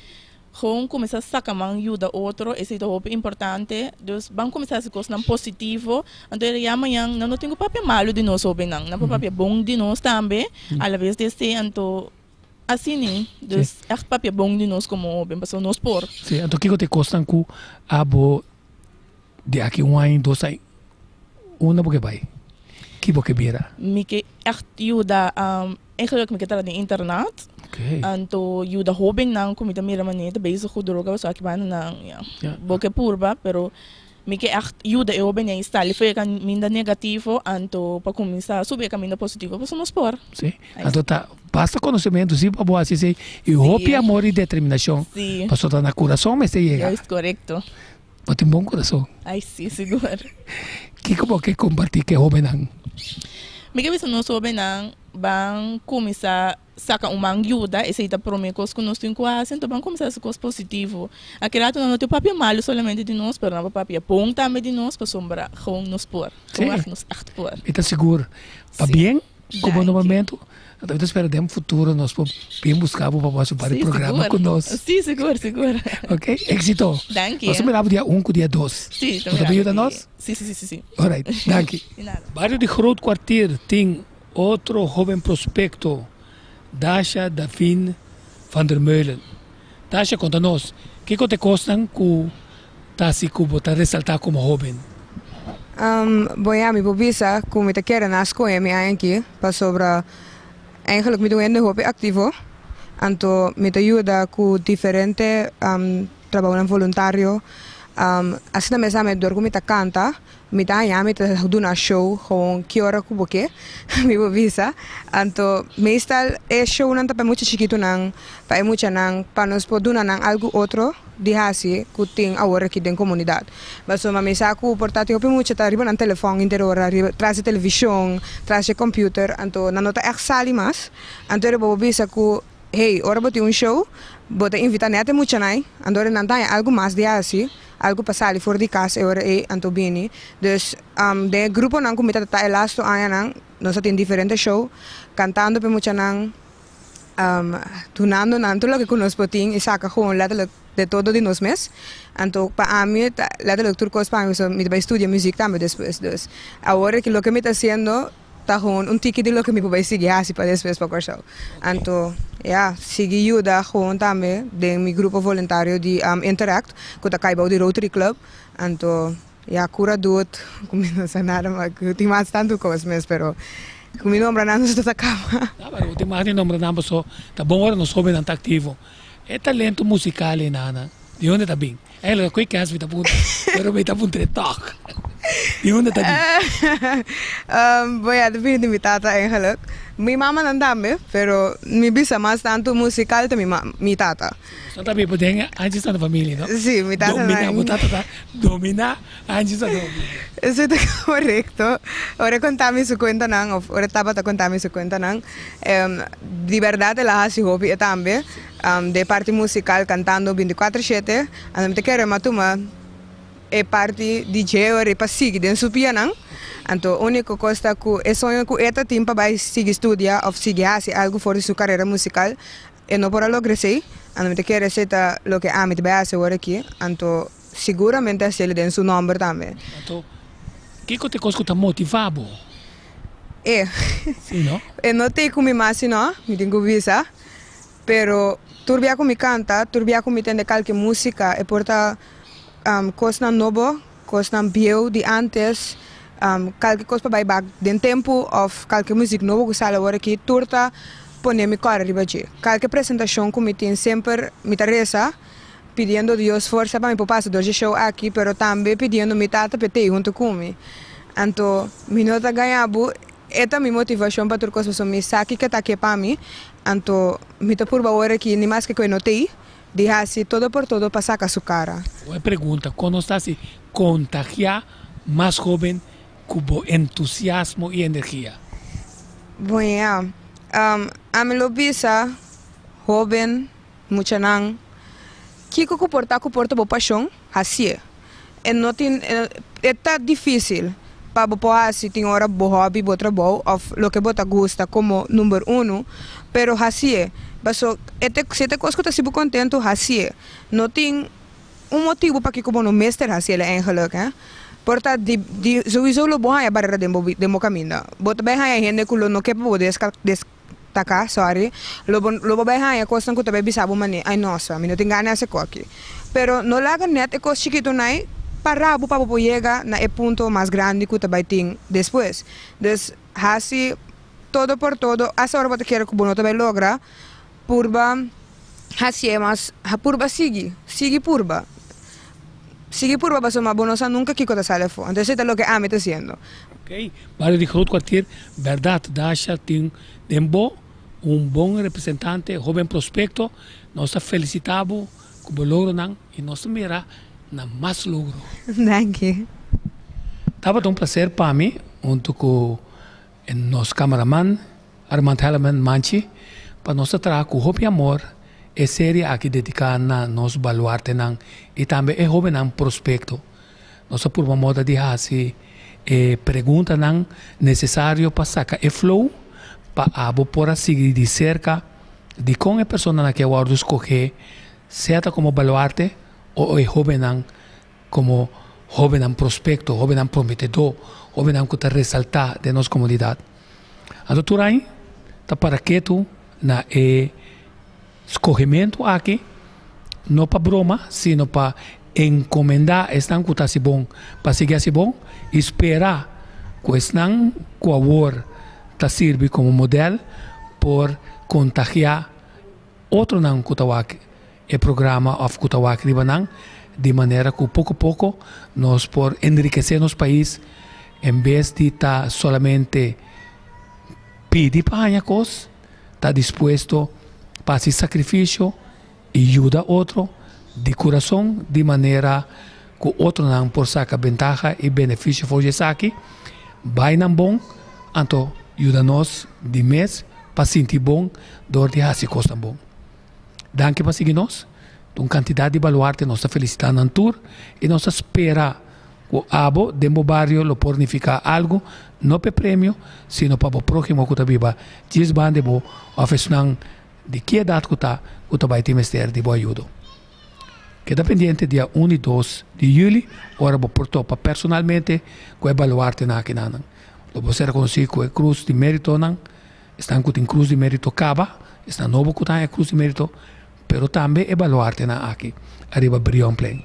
Gewoon kuminsá saka man yuda otro, esei ta hopi importante. Dus ban kuminsá hasi kosnan positivo, anto e dia mañan nan no tin ku papia malu di nos hóbennan, nan por papia bon di nos tambe, alabes di esei anto asina. Dus ègt papia bon di nos komo hóben, pasobra nos por. Sí, anto kiko ta e kosnan ku abo di aki un aña, dos aña, unda bo ke bai? Ki bo ke bira? Mi ke ègt yuda, eigenlijk mi ke traha den internat. Anto yuda hóbennan ku mi ta mira manera ta bezig ku droga pasobra aki banda nan ya bo ke purba pero mi ke ègt yuda e hóbennan ei sali for e kaminda negativo anto pa kuminsá subi e kaminda positivo pasobra nos por. Sí, anto ta basta konosementu si pa bo hasi esei i hopi amor i determinashon pasobra ta na kurason mester yega. Juist, korekto. Bo tin bon kurason. Ai si, sigur. Kiko bo ke kompartí ku e hóbennan? Mi ke bisa nos hóbennan ban kuminsá saka un man yuda, esei ta promé kos ku nos tin ku hasi, anto ban kuminsá hasi kos positivo. Aki rato nan no tin papia malu solamente di nos, pero nan por papia bon tambe di nos pasobra gewoon nos por, gewoon echt nos echt por. Mi ta sigur. Pabien ku bo nombramentu. Anto mi ta spera den futuro nos por bin buska bo pa bo hasi un par di programa ku nos. Sí, sigur, sigur. Ok, éxito. Danki. Nos ta mira bo dia un ku dia dos. Sí, ta mira. Bo ta bin yuda nos? Sí, sí, sí, sí. Alright, danki. Di nada. Bario di Groot Kwartier tin otro hoben prospecto, Dasha Davin van der Meulen. Dasha, konta nos, kiko ta e kosnan ku ta hasi ku bo ta resaltá komo hóben? Bon ya, mi por bisa ku mi ta kere na skohe mi aña aki pasobra eigenlijk mi ta un hende hopi aktivo, anto mi ta yuda ku diferente trabounan voluntario. Asina mes tambe dor ku mi ta kanta Mi ta haña mi ta duna show gewoon ki ora ku bo ke, mi por bisa. Anto meestal e shownan ta pa e mucha chikitunan, pa e muchanan, pa nos por duna nan algu otro di hasi ku tin awor aki den komunidat. Pasobra mi sa ku por ta tin hopi mucha ta riba nan telefòn henter ora, riba tras di televishon, tras di e computer, anto nan no ta ègt sali mas. Anto bo por bisa ku hey, ora bo tin un show, bo ta invita nèt e muchanan, anto ora nan ta haña algu mas di hasi. Algu pa sali for di kas e ora ei anto bini. Dus den e gruponan ku mi ta ta e lastu añanan nos a tin diferente show kantando pa e muchanan, dunando nan tur loke ku nos por tin i saka gewoon letterlijk de todo di nos mes. Anto pa ami ta letterlijk tur kos pa ami pasobra mi ta bai studia muziek tambe despues. Dus awor aki loke mi ta hasiendo Ta gewoon un tiki di loke mi por bai sigui hasi pa despues pa Kòrsou. Anto, ya, sigui yuda gewoon tambe den mi grupo voluntario di Interact, ku ta kai bou di Rotary Club. Anto, ya, kura dut, ku mi no sa nada mas, ku tin mas tantu kos mes, pero ku mi nombra nan nos no ta kaba. Ya, pero bo tin mas di nombra nan paso ta bon ora nos hobennan ta aktivo. E talento musikal ei nan, di unda ta bin? Eigenlijk koe kens mi ta puntra, pero mi ta puntr'é tòg. Di unda ta bin? Bon ya, ta bini di mi tata eigenlijk. Mi mamanan tambe, pero mi bisa mas tantu musikal ta mi ma, mi tata. Boso ta biba den Anchi Santa Familia, no? Si, mi tata Domina, bo tata ta domina Anchi Santa Familia. Eso ta korekto. Ora e konta mi su kuentanan, òf ora e tabata konta mi su kuentanan, di bèrdat el a hasi hopi e tambe. Den parti musical cantando binticuatro shete, anto mi ta kere mi a tuma e parti di dje ora pa sigui den su pianan, anto unico cos ta cu e soño cu e ta tin pa bay sigui studia of sigui haci algo for di su carera musical e no por a logra esey, anto mi ta kere esey ta loke ami ta bay haci awor aki, anto siguramente hacielo den su nomber tambe. Anto kico ta e cos cu ta motiva bo? E. Si no? E no ta cu mi mas sino mi tin cu bisa. Pero tur bia ku mi kanta, tur bia ku mi tende kalke músika, e por ta kosnan nobo, kosnan bieu di ántes, kalke kos pa bai bak den tempu òf kalke muzik nobo ku sali awor aki, tur ta pone mi kòrda riba dje. Kalke presentashon ku mi tin semper mi ta resa pidiendo Dios forsa pa mi por pasa dor dje show aki, pero tambe pidiendo mi tata pa e tei huntu ku mi. Anto mi no ta gaña bo. E ta mi motivashon pa tur kos pasobra mi sa kiko ta ke pa mi, anto mi ta purba ora ki ni maske ku e no t'ei, di hasi todo por todo pa saka su kara. Bo e pregunta, kon nos ta hasi kontagiá mas hóben ku bo entusiasmo i energia? Bon ya. Ami lo bisa hoben, muchanan, kiko ku por ta ku por ta bo pashon, hasié. E no tin, e ta difísil pa bo por hasi tin ora bo hobby, bo trabou òf loke bo ta gusta komo number uno, pero hasié. Paso e ta si e ta kos ku ta hasi bo kontentu, hasié. No tin un motibu pakiko bo no mester hasi el eigenlijk, hè. Por ta di di souiso lo bo haña barera den bo den bo kaminda. Bo ta bai haña hende ku lo no ke pa bo deska destaká, sorry, lo bo lo bo bai haña kosnan ku ta bai bisa bo manera, ay nosa, mi no tin gana hasi koki. Pero no laga nèt e kos chikitunai para bo pa bo por yega na e punto mas grandi ku ta bai tin despues. Dus hasi todo por todo, hasta ora bo ta kere ku bo no ta bai logra, Purba hacié mas, purba sigui, sigui purba. Sigui purba pasobra bo no sa nunca kico ta sali afó. Anto esei ta loke ami ta haciendo. Ok, bario di Groot Kwartier, berdad Dasha tin den bo un bon representante, hoben prospecto. Nos ta felicita bo cu bo logronan y nos ta mira na mas logro. Danki. Tabata un placer pa mi hunto cu nos cameraman Armand Helleman Manchi pa nos ta traha ku hopi amor e serie aki dediká na nos baluartenan i tambe e hóbennan prospekto. Nos a purba moda di hasi e preguntanan nesesario pa saka e flow pa abo por a sigui di serka dikon e personanan aki a wòrdu skohé sea ta komo baluarte o e hóbennan komo hóbennan prospekto, hóbennan prometedó, hóbennan ku ta resaltá den nos komunidat. Anto tur aña ta para ketu na e skohementu aki, no pa broma, sino pa enkomendá esnan ku ta hasi bon pa sigui hasi bon i spera ku esnan ku awor ta sirbi komo modèl por kontagiá otronan ku ta wak e programa òf ku ta wak riba nan, di manera ku poko poko nos por enrikesé nos pais en bes di ta solamente pidi pa haña kos, ta dispuesto pa hasi sakrifisio i yuda otro di kurason di manera ku otronan por saka bentaha i benefisio for di esaki, bai nan bon, anto yuda nos di mes pa sinti bon dor di hasi kosnan bon. Danki pa sigui nos. Ta un kantidat di baluarte, nos ta felisitá nan tur i nos ta spera ku abo den bo bario lo por nifiká algu, no pa e premio, sino pa bo próhimo ku ta biba djis banda di bo òf esnan di ki edat ku ta ku ta bai tin mester di bo ayudo. Keda pendiente dia un i dos di yüli ora bo por topa personalmente ku e baluartenan akinanan. Lo bo ser rekonosí ku e krus di méritonan. Esnan ku tin krus di mérito kaba, esnan nobo ku ta haña krus di mérito, pero tambe e baluartenan aki ariba Brionplein.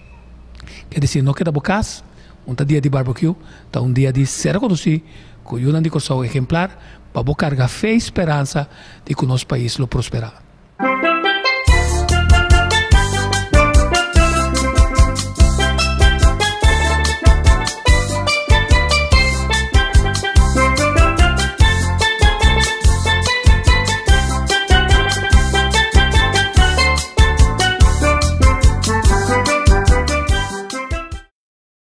Ke desir no keda bo kas, un ta dia di barbekiu, ta un dia di ser rekonosí ku yunan di Kòrsou ehemplar pa bo karga fe i speransa di ku nos pais lo prosperá.